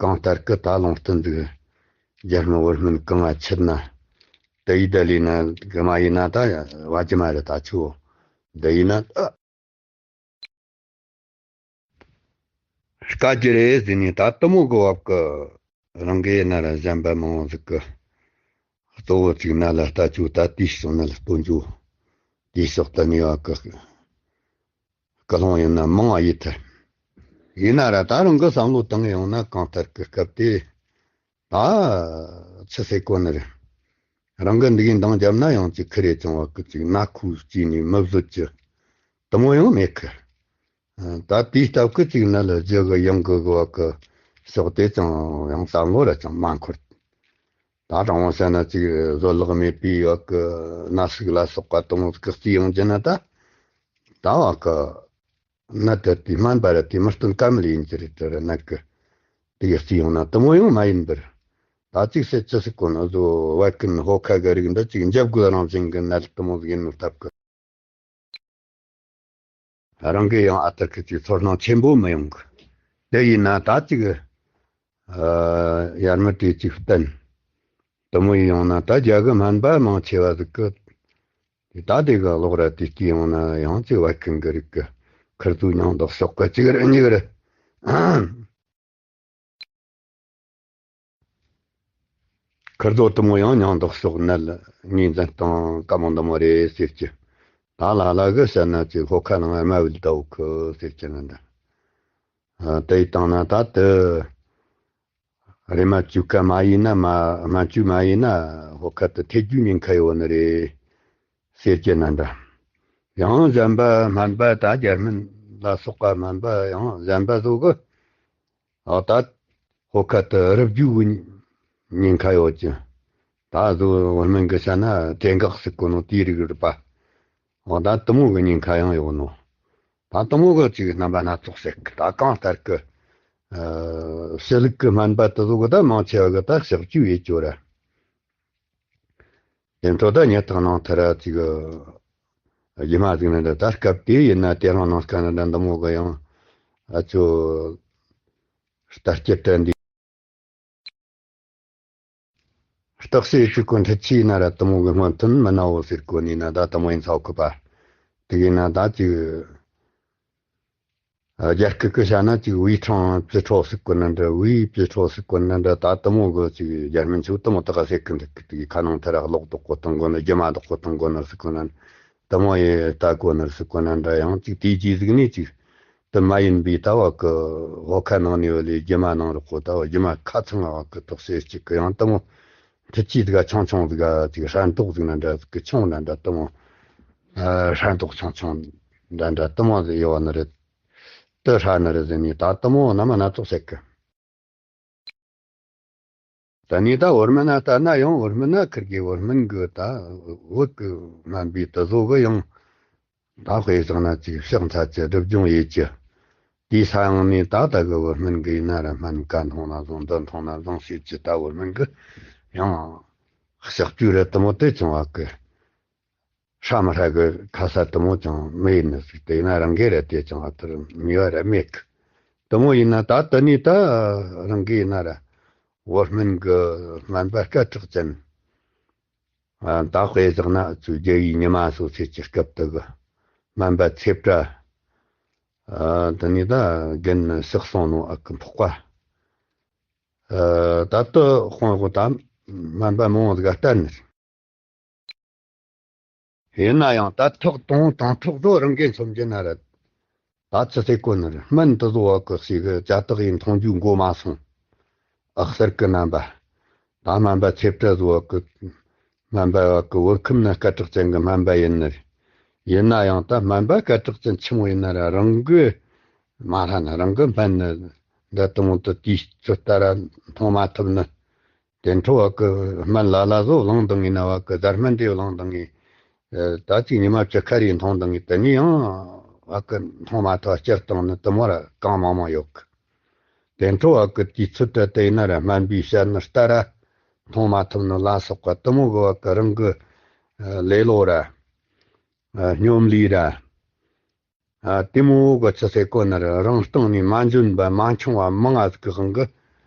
གང་ལྟར་གི་ད་ལུང་སྟོན་འདུག་རྒྱ་སྨན་བོད་སྨན་གང་ང་ཆད་ན། དེ་ཡི་ད་ལི་ན་གི་མ་ཡིན་ན་ད་བ་ཅི་མ་རེད་ད་ཆུ། དེ་ཡིན་ན་ད་དཀའ་རྒྱུ་རེད་ཟེར་ནས་ད་དུ་མོ་གི་བབ་གི་རང་གི་ཡིན་ན་ར་གཞན་པ་མང་བོ་ཟིག་གི་གཙོ་བོ་ཅིག་ན་ལ་ལྟ་ཆུ་ད་དེའི་ཕྱོགས་ན་ལ་སྟོན་རྒྱུ། དེའི་ཕྱོགས་ད་ནི་བ་གི་སྐུལ་སློང་ཡིན་ན་མང་བ་ཡིན་ཐལ། ཡིན་ན་ར་ད་རང་གི་བསམ་བློ་བཏང་ཡོང་ན་གང་ལྟར་གི་སྐབས་དེ་ད་ཆི་ཟེར་གོ་ནི་རེད། རང་གི་འདི་གིན་འདང་བརྒྱབ་ན་ཡང་ཅིག་ཁི་རེ་བྱུང་བ་གི་ཅིག་ན་ཁུ་སྐྱེས་ནས་མི་བཟོད་ཀྱི་དུ་མོ་ཡང་མེད་གི། ད་དེའི་སྟབས་གི་ཅིག་ན་ལ་རྒྱུ་གི་ཡང་གི་གི་བ་གི་ཕྱོགས་དེ་ཅང་ཡང་བསམ་བློ་ར་ཅང་མ་འཁོར། ད་དྲང་བོ་བཤད་ན་ཅིག་བཟོད་གླགས་མེད་པའི་བ་གི་ན་ཟུག་ལ་སོགས་པ་དུ་མོ་གི་རྩིས་ཡོང་རྒྱུ་ན་ད་ད་བ་གི་ན་དེ་དེ་སྨན་པ་ར་དེ་མི་སྟོན་ཀ་མེད་ཡིན་གྱི་རེད་དེ་ར་ན་གི་དེ་གི་རྩིས་ཡོང་ན་དུ་མོ་ཡང་མ་ཡིན་པར། ད་ཅིག་ཟེར་ཅི་ཟིག་གོ་ན་བཟོ་བ་ཀུན་ཧོ་ཁ་གི་རིགས་འདི་ཅིག་འཇབ་རྒོལ་རང་བཞིན་གི་ནད་དུ་མོ་ཟིག་ཡིན་ནོ་སྟབས་གི། རང་གི་ཡང་ཨ་ཏི་ཁི་ཅིག་ཚོར་སྣང་ཆེན་པོ་མི་ཡོང་གི། དེ་ཡིན་ན་ད་ཅིག་ཡར་མི་དེ་ཅིག་བསྟན། དུ་མོ་ཡིན་ཡོང་ན་ད་རྒྱ་གི་སྨན་པ་མང་ཆེ་བ་ཟིག་གི། དེ་ད་དེ་གི་ཀློག་ར་དེ་སྐྱེས་ཡོང་ན་ཡང་ཅིག་བ་ཀུན་གི་རིགས་གི་ཁིར་ཚོ་མྱང་འདོགས་ཤོག་གི་ཅིག་རེ་གཉིས་རེ། ཁིར་ཚོ་དུ་མོ་ཡང་མྱང་འདོགས་ཤོག་ནད་ངོས་འཛིན་སྟངས་དཀའ་མོ་འདི་མོ་རེད་ཟེར་གྱི། ད་ལ་ལ་གི་བཤད་ན་ཅིག་ལྷོ་ཁ་ནང་དམའ་བའི་ཟླ་བོ་ཁི་ཟེར་གྱི་ནི་འདྲ། དེ་ཡི་སྟེང་ན་ད་དུ་རེ་མ་བཅུ་ཁ་མ་ཡིན་ན་མ་སྨན་བཅོས་མ་ཡིན་ན་ལྷོ་ཁ་དུ་ཐེ་རྒྱུ་ཉེན་ཁ་ཡོད་ནི་རེད་ཟེར་གྱི་ནི་འདྲ། ཡང་གཞན་པ་སྨན་པ་ད་རྒྱ་སྨན་ལ་སོགས་པ་སྨན་པ་ཡང་གཞན་པ་ཚོ་གི། ཨ་ད་ཧོ་ཁ་དུ་རུབ་རྒྱུ་གི་ཉེན་ཁ་ཡོད་ཀྱི། ད་གཟོད་བོད་སྨན་གི་བཤད་ན་དེ་འགག་ཟེར་གོ་ནོ་དེའི་རིགས་རེད་པ། འོ་ད་དུ་མོ་གི་ཉེན་ཁ་ཡང་ཡོད་ནོ། ད་དུ་མོ་གི་ཅིག་རྣམ་པ་སྣ་ཚོགས་ཟེར་གི་ད་གང་ལྟར་གི། ཨ་ཕྱི་ལུགས་གི་སྨན་པ་དེ་ཚོ་གི་ད་མང་ཆེ་བ་གི་ད་ཕྱག་བཅོས་ཡེད་རྒྱུ་ར། དེ་འཕྲོ་ད་ཉལ་ཐང་ནང་ཐ་ར་ཅིག་གི་རྒྱུ་མ་ཟིག་ནི་འདྲ། ད་སྐབས་དེ་ཡིན་ན་དེ་རང་ནང་སྐབས་ནི་འདྲ་འདི་མོ་གི་ཡང་ཨ་ཅོ་ལྟ་སྐྱེད་དྲན་འདི། རྟགས་ཤེས་གཅིག་གོ་འཕྲུལ་ཆས་ཡིན་ན་ར་དུ་མོ་གི་སྔོན་ཐོན་མི་ནའོ་ཟེར་གོ་ནི་ན་ད་དུ་མོ་ཡིན་ཚ་གི་པ། དེ་གི་ན་ད་ཅིག་རྒྱ་སྐད་ཀྱི་བྱ་ན་ཅིག་ཝི་ཁྲང་ཙི་ཁྲོ་ཟེར་གོ་ན་འདྲ། ཝི་ཙི་ཁྲོ་ཟེར་གོ་ན་འདྲ། ད་དུ་མོ་གི་ཅིག་རྒྱ་སྨན་ཆུ་དུ་མོ་དག་ཟེར་གི་འདུག་གི། དེ་གི་ཁ་ནང་ཐ་ར་གློག་དོག་གོ་དང་གོ་ན་རྒྱུ་མ་དོག་གོ་དང་གོ་ན་ཟེར་གོ་ན་དུ་མོ་ཡི་ད་གོ་ན་ཟེར་གོ་ན་འདྲ། ཡང་ཅིག་དེའི་རྗེས་ཟིག་ནས་ཅིག་དུ་མ་ཡིན་པའི་ལྟ་བ་གི་ཧོ་ཁ་ནང་ནས་ཡོད་ལས་རྒྱུ་མ་ནང་རོགས་གོ་ལྟ་བ་རྒྱུ་མ་ཁ་ཚང་བ་གི་དོགས་སེལ་གཅིག་གི་ཡང་དུ་མོ་འཕྲུལ་ཆས་ཟིག་ག་ཆུང་ཆུང་ཟིག་ག་ཅིག་ཧྲན་ཏོག་ཟིག་ན་འདྲ་ཟིག་གི་ཆུང་ན་འདྲ་དུ་མོ་ཧྲན་ཏོག་ཆུང་ཆུང་འདྲ་འདྲ་དུ་མོ་ཟིག་ཡོད་ནི་རེད། དུ་ཧྲ་ནི་རེད་ཟེར་ནས་ད་དུ་མོ་རྣམ་པ་སྣ་ཚོགས་ཟེར་གི། ད་ནི་ད་བོད་སྨན་ན་ལྟ་ན་ཡང་བོད་སྨན་ན་ཁིར་གི་བོད་སྨན་གི་ད་བོད་གི་སྨན་པའི་དུ་བཟོ་གི་ཡང་ད་དཔེ་བཞག་ན་ཅིག་ཕྱག་འཚལ་གྱི་སྒྲིབ་སྦྱོང་ཡེད་ཀྱི། དེའི་ས་ཡང་ནས་ད་ལྟ་གི་བོད་སྨན་གི་ཡིན་ན་ར་སྨན་ག་འཐུང་ན་བཟུང་འདི་འཐུང་ན་བཟུང་ཞེས་ཀྱི་ད་བོད་སྨན་གི་ཡང་ཕྱག་བཅོས་རེད་དུ་མོ་དེ་བྱུང་བ་གི། ཧྲ་མི་ཧྲ་གི་ཁ་ས་དུ་མོ་ཅང་མི་ཡིན་ནི་ཟིག་དེ་ཡིན་ན་རང་གི་རེད་དེ་ཅང་ཨ་ཐུར་མི་བ་ར་མེད་གི། དུ་མོ་ཡིན་ན་ད་དུ་ནི་ད་རང་གི་ཡིན་ན་ར་བོད་སྨན་གི་སྨན་པ་སྐད་གྲགས་ཅན། ཨ་ད་དཔེ་བཞག་ན་ཚུ་རྒྱལ་བའི་ཉི་མ་སོ་ཚེ་གི་སྐབས་དུ་གི་སྨན་པ་ཚེ་བཀྲ། ཨ་དུ་ནི་ད་རྒན་ཕྱག་སོང་ནོ་ཨ་ཀི་འཕགས་པ། ཨ་ད་དུ་དཔོན་གོ་ད་སྨན་པ་མང་བོ་ཟིག་ག་བསྟན་ནི། ཡིན་ན་ཡང་ད་ཐོག་དང་དང་ཐོག་ཏུ་རང་གི་མཚོན་གྱི་ན་རེད། ད་ཅི་ཟེར་གོ་ནི་རེད། སྨན་དུ་བཟོ་བ་གི་ཞིག་གི་ཅ་དག་ཡིན་མཐོང་རྒྱུ་མགོ་མ་སོང་། ཨག་གསར་གི་རྣམ་པ། ད་སྨན་པ་ཚེ་བཀྲ་བཟོ་བ་གི་སྨན་པ་བ་གི་བོད་ཁམས་ན་སྐད་གྲགས་ཅན་གི་སྨན་པ་ཡིན་ནི་རེད། ཡིན་ན་ཡང་ད་སྨན་པ་སྐད་གྲགས་ཅན་ཆི་མོ་ཡིན་ན་ར་རང་གི་ མ་ཧྲ་ན་རང་གི་སྨན་ནི་འདི་དེ་མོ་དུ་དུས་ཚོད་ལྟར་མཐོང་མ་ཐུབ་ནི། དེ་འཕྲོ་བ་གི་སྨན་ལ་ལ་བཟོ་བླངས་བཏང་ངེ་ན་བ་གི་གཟར་སྨན་དེ་བླངས་བཏང་ངེ། ད་ཅིག་ཉི་མ་བཅུ་ཁ་རེ་མཐོང་བཏང་ངེ་དེ་ནས་ཡང་བ་གི་མཐོང་མ་ཐུབ་སྤྱིར་བཏང་ནི་དེ་མོ་ར་གང་མང་མང་ཡོད་གི། དེ་འཕྲོ་བ་གི་དུས་ཚོད་དུ་དེ་ཡིན་ན་ར་སྨན་པའི་བཤད་ནི་ལྟར་མཐོང་མ་ཐུབ་ནི་ལ་སོགས་པ་དེ་མོ་གི་བ་གི་རང་གི་ལེ་ལོ་ར་སྙོམ་ལས་ར། ཨ། དེ་མོ་གི་ཆི་ཟེར་གོ་ན་ར་རང་སྟེང་ནས་མ་འཇོན་པ་མ་འཆུང་བ་མང་ང་ཟིག་གི་དབང་གི།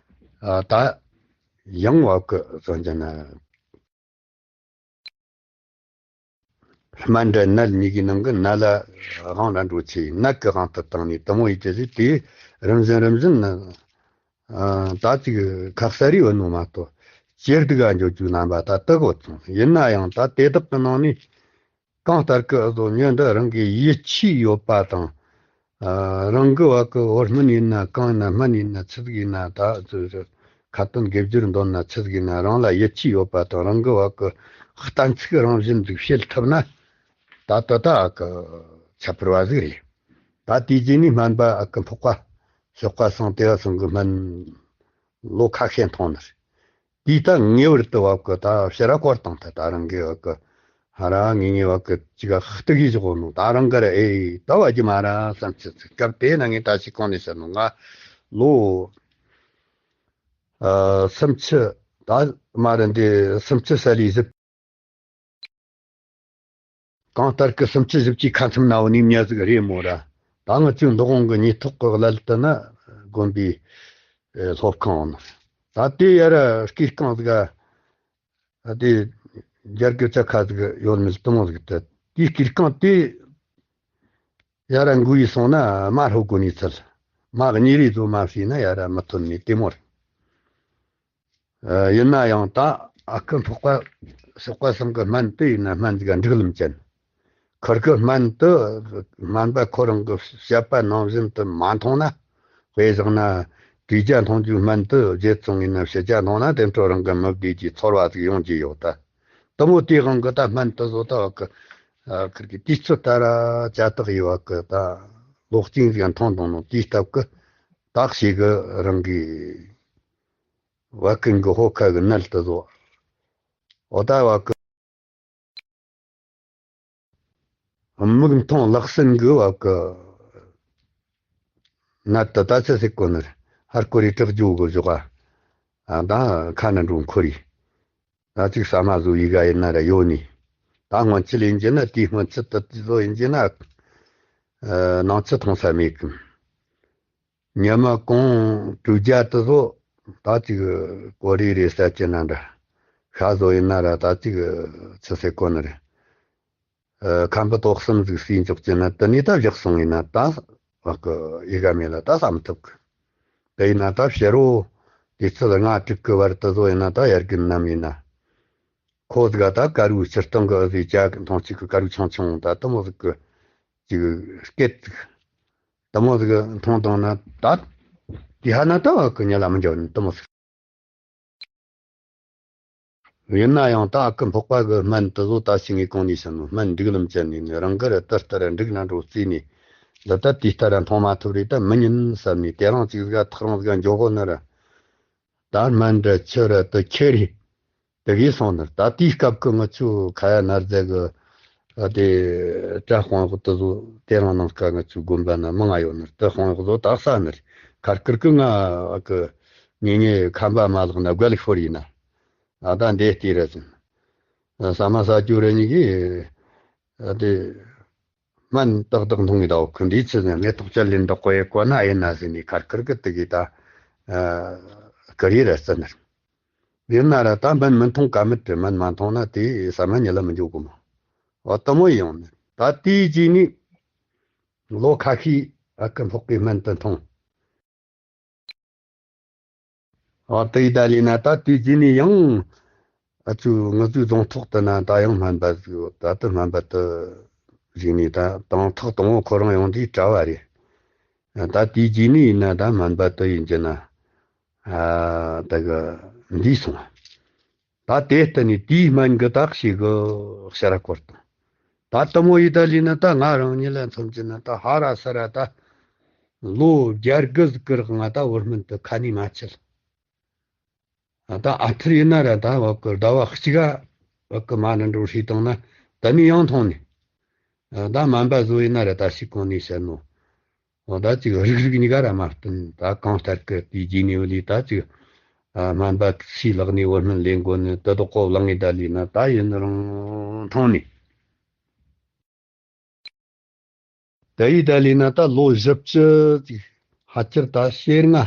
ཨ། ད་ཡང་བ་གི་སོང་ཅི་ན་སྨན་འདྲ་ནད་གཉིས་ཀྱི་ནང་གི་ནད་ལ་དབང་ར་འགྲོ་ཆེ་ནད་ཀྱི་དབང་དུ་བཏང་ནས་དེ་མོ་ཡིན་གྱི་ཟིག་དེ་རིམ་བཞིན་རིམ་བཞིན་ནི། ཨ། ད་ཅིག་ཁ་གསལ་རེ་ཡོད་ནོ་མ་གཏོགས་ཇེ་སྡུག་ག་འགྱོ་རྒྱུའི་རྣམ་པ་ད་དེ་གོ་སོང་། ཡིན་ན་ཡང་ད་དེ་དག་གི་ནང་ནས། གང་ལྟར་གི་བཟོ་ཉོན་འདི་རང་གི་ཡིད་ཆེས་ཡོད་པ་དང་། ཨ། རང་གི་བ་གི་བོར་སྨན་ཡིན་ན་གང་ཡིན་ན་སྨན་ཡིན་ན་ཆི་ཟིག་ཡིན་ན་ད་ཁ་ཏོན་དགེ་སྦྱོར་འདོན་ན་ཆི་ཟིག་ཡིན་ན་རང་ལ་ཡིད་ཆེས་ཡོད་པ་དང་རང་གི་བ་གི་གཏན་ཚིགས་རང་བཞིན་ཟིག་བཤད་ཐུབ་ན་ད་ད་ད་ཨ་གི་ཁྱད་པར་བ་ཟིག་རེད། ད་དེའི་རྗེས་ནས་སྨན་པ་ཨ་གི་འཕགས་པ་ཞོགས་པ་སང་དེ་བ་སང་གི་སྨན་ལོ་ཁ་ཤས་འཐུང་ནི་རེད། དེའི་ད་ངེས་པར་དུ་བབ་གི་ད་ཕྱིར་ར་སྐོར་བཏང་ཐལ། ད་རང་གི་བབ་གི་ཧ་ར་ངེས་ངེས་བབ་གི་ཅིག་ག་ཧ་ཏི་གི་བཞག་ནོ་ད་རང་གི་ར་ཨེ་ད་བ་རྒྱུ་མ་ར་བསམ་ཚུལ་ཚིག་སྐབས་དེ་ན་ངས་ད་ཅིག་གོང་ནས་བཤད་ནོ་ང་ལོ་ཨ་སུམ་ཅུ་ད་མ་ར་འདི་སུམ་ཅུ་ས་ལི་ཟིབ། གང་ལྟར་གི་སུམ་ཅུ་བཞི་བཅུའི་ཁ་མཚམས་ན་བུ་ནི་མྱི་ཟིག་རེད་མོ་ར། ད་ང་ཚོའི་འདུ་ཁང་གི་ཉེ་ཐོག་གི་ཀླད་དུ་ན་དགོན་པའི་ཨེ་སློབ་ཁང་ནི། ད་དེ་ཡ་ར་སྐས་རྐང་ཟིག་ག་དེ་རྒྱ་སྒོ་ཅ་ཁ་ཟིག་ཡོད་མེད་དུ་མོ་ཟིག་ད་དེའི་སྐས་རྐང་དེ་ཡ་ར་འགུ་ཡི་སོང་ན་མ་ཧྲོ་གོ་ནི་ཚལ་མ་གཉིས་རེ་ཚོ་མ་བྱས་ན་ཡ་ར་མི་ཐོན་ནི་དེ་མོ་རེད། ཨ། ཡིན་ན་ཡང་ད་ཨ་ཁུ་འཕགས་པ་ཞོགས་པ་སང་གི་སྨན་དེ་ཡིན་ན་སྨན་ཟིག་ག་འགྲིག་ལམ་ཅན། ཁུར་གི་སྨན་དེ་སྨན་པ་ཁོ་རང་གི་བཤད་པ་ནང་བཞིན་དུ་མ་འཐུང་ན། དཔེ་བཞག་ན་དྲུག་བརྒྱ་འཐུང་རྒྱུའི་སྨན་དེ་བརྒྱད་ཙམ་ཡིན་ན་བཞི་བརྒྱ་འཐུང་ན་དེ་འཕྲོ་རང་གི་མི་བདེ་རྒྱུའི་ཚོར་བ་ཟིག་ཡོང་རྒྱུ་ཡོད་ད། དེ་མོ་དེའི་དབང་གི་ད་སྨན་དེ་བཟོ་ད་བ་གི་ཨ་ཁུར་གི་དུས་ཚོད་ལྟར་བྱ་དག་ཡོད་བ་གི་ད་ལོ་གཅིག་ཟིག་འཐུང་འདུག་ནོ་དེའི་སྟབས་གི་ད་ཞིག་གི་རང་གི་བ་ཀུན་གྱི་ཧོ་ཁ་གི་ནད་དུ་བཟོ། འོ་ད་བ་ཀུན་མིག་མཐོང་ལག་ཟིན་གི་བ་ཀུན་ནད་དུ་ད་ཆི་ཟིག་གོ་ནི་ཧར་ཀོ་རི་དྲག་རྒྱུ་གི་བཞོག་ཨ། ད་ཁ་ན་འགྲོ་འཁོར་རི། ད་ཅིག་ཟ་མ་བཟོ་ཡི་ག་ཡིན་ན་ར་ཡོད་ནི། ད་སྔོན་ཆད་ཡིན་གྱི་ན་དེའི་སྔོན་ཆད་དུ་དེ་བཟོ་ཡིན་གྱི་ན། ཨ། ནང་ཆུ་འཐུང་ས་མེད་གི། ཉི་མ་གང་དྲུག་བརྒྱ་དུ་བཟོ། ད་ཅིག་གོ་རེ་རེ་ཟ་གྱི་ན་འདྲ། ཤ་བཟོ་ཡིན་ན་ར་ད་ཅིག་ཆི་ཟེར་གོ་ནི་རེད། ཨ། ཁམ་བུ་ཏོག་གསུམ་ཟིག་ཟོས་འཇོག་གྱི་ན་དེ་ནས་ད་བཞག་སོང་ཡིན་ན་ད་བ་ཀུན་ཡི་ག་མེད་ལ་ད་ཟ་མི་ཐུབ་གི། དེ་ཡིན་ན་ད་ཕྱི་རོ་དུས་ཚོད་ལྔ་དྲུག་གི་བར་དུ་བཟོ་ཡིན་ན་ད་ཡར་རྒན་ནམ་ཡིན་ན། ཁོ་ཟིག་ག་ད་དཀར་བོའི་སྤྱིར་བཏང་གི་ཨ་ཟིག་ཅག་མཐོང་ཆུ་གི་དཀར་བོ་ཆུང་ཆུང་ད་དེ་མོ་ཟིག་གི་ཅིག་སྐད་ཅིག་དེ་མོ་ཟིག་མཐོང་བཏང་ན་ད་དེ་ཧ་ན་ད་བ་ཀུན་ཉལ་ལ་མི་འཇོག་ནི་དེ་མོ་ཟིག། ཡིན་ན་ཡང་ད་ཨ་ཁུ་འཕགས་པ་གི་སྨན་དེ་ཚོ་ད་ཞིག་ངས་གོང་ནས་བཤད་ནོ་སྨན་འགྲིག་ལམ་ཅན་ནས་ནི་རང་གི་ར་དེ་ལྟར་འགྲིག་ན་འགྲོ་རྩིས་ནས་འདི་ལྟར་དེ་ལྟར་མཐོང་མ་ཐུབ་རེད་ད་མི་ཉན་བསམ་ནས་དེ་རང་ཅིག་ཟིག་ཐག་རང་ཟིག་འཇོག་གོ་ནི་ར། ད་སྨན་འདྲ་ཆུ་ར་དུ་ཁྱེར་རེ། དེ་གིས་སོང་ནི་ད་དེའི་སྐབས་ཀྱི་ང་ཚོའི་ཁ་ཡ་ན་རྫ་གི་ཨ་དེ་བཀྲ་དཔང་ཡག་དེ་ཚོ་དེ་རང་ནང་ཀ་ང་ཚོའི་དགོན་པ་ན་མང་ང་ཡོད་ནི་དེ་དཔང་ཡག་ཚོ་དག་ས་ནི་ཁར་ཀིར་ཀི་ང་གི་ཉེ་ཉེ་ཁམས་པ་མ་ལག་ན་རྒོལ་ཤོར་ཡིན་ན་ཨ་ད་འདས་དེ་ར་ཟིན་ཟ་མ་ཟ་རྒྱུ་ར་ཉིད་ཀྱི་ཨ་དེ། སྨན་ཏག་ཏག་འཐུང་གི་འདུག་གི་འདི་ཚོ་ནི་མེ་ཏོག་ཅལ་ལེན་འདུག་གོ་ཡེ་གོ་ན་ཡིན་ན་ཟེར་ནས་ཁར་ཁར་གི་དེ་གི་ད་ཨ་ཀི་རི་ར་རྩི་ནི་རེད། ཡིན་ན་ར་ད་སྨན་མི་འཐུང་ཀ་མེད་དེ་སྨན་མ་འཐུང་ན་དེ་ཟ་མ་ཉལ་ལ་མི་འཇུག་གི་མོ། འོ་དེ་མོ་ཡོང་ནི་ད་དེའི་རྗེས་ནས་ལོ་ཁ་ཤས་ཨ་ཁུ་འཕགས་པའི་སྨན་དུ་འཐུང་། འོ་དེ་ཡི་ད་ལས་ན་ད་དུས་རྗེས་ནས་ཡང་ཨ་ཚུ་ང་ཚོའི་རྫོང་ཐོག་ཏུ་ན་ད་ཡང་སྨན་པ་ཟིག་ད་ལྟ་སྨན་པ་དུ་ཞིག་ནས་ད་དང་ཐོག་དང་པོ་ཁོ་རང་ཡོང་དུས་གྲྭ་བ་རེད། ད་དུས་རྗེས་ནས་ཡིན་ན་ད་སྨན་པ་དུ་ཡིན་གྱི་ན་ཨ་ད་གི་འདིས་སོང་། ད་དེ་ལྟ་ནས་དེའི་སྨན་གི་དག་ཞིག་གི་ཤ་ར་སྐོར་དང་། ད་དེ་མོ་ཡི་ད་ལས་ན་ད་ང་རང་ཉིད་ལ་མཚོན་གྱི་ན་ད་ཧ་ར་ས་ར་ད་ ལོ་བརྒྱད་དགུ་ཟིག་གི་རིང་ང་ད་བོད་སྨན་དེ་ཁ་ནས་མ་ཆད། ད་ཨ་ཐུར་ཡིན་ན་ར་ད་བ་གི་ཟླ་བ་གཅིག་ག་བ་གི་མ་ཎི་འགྲོ་ཧྲིལ་བཏང་ན་ད་ནི་ཡང་མཐོང་ནས། ད་སྨན་པ་བཟོ་ཡིན་ན་ར་ད་ཞིག་གོང་ནས་བཤད་ནོ། འོ་ད་ཅིག་རིག་རིག་གཉིས་ཀ་ར་མ་བསྟུན། ད་གང་ལྟར་གི་དེའི་རྗེས་ནས་བ་ལས་ད་ཅིག་སྨན་པ་ཁྱིའི་ལག་ནས་བོད་སྨན་ལེན་དགོ་ནི་དེ་དོག་གོ་བླངས་ངེ་ད་ལས་ན་ད་ཡིན་རུང་མཐོང་ནས། དེ་ཡི་ད་ལས་ན་ད་ལོ་བཞི་བཅུ་ཅིག་ཕལ་ཆེར་ད་ཤེར་ལྔ།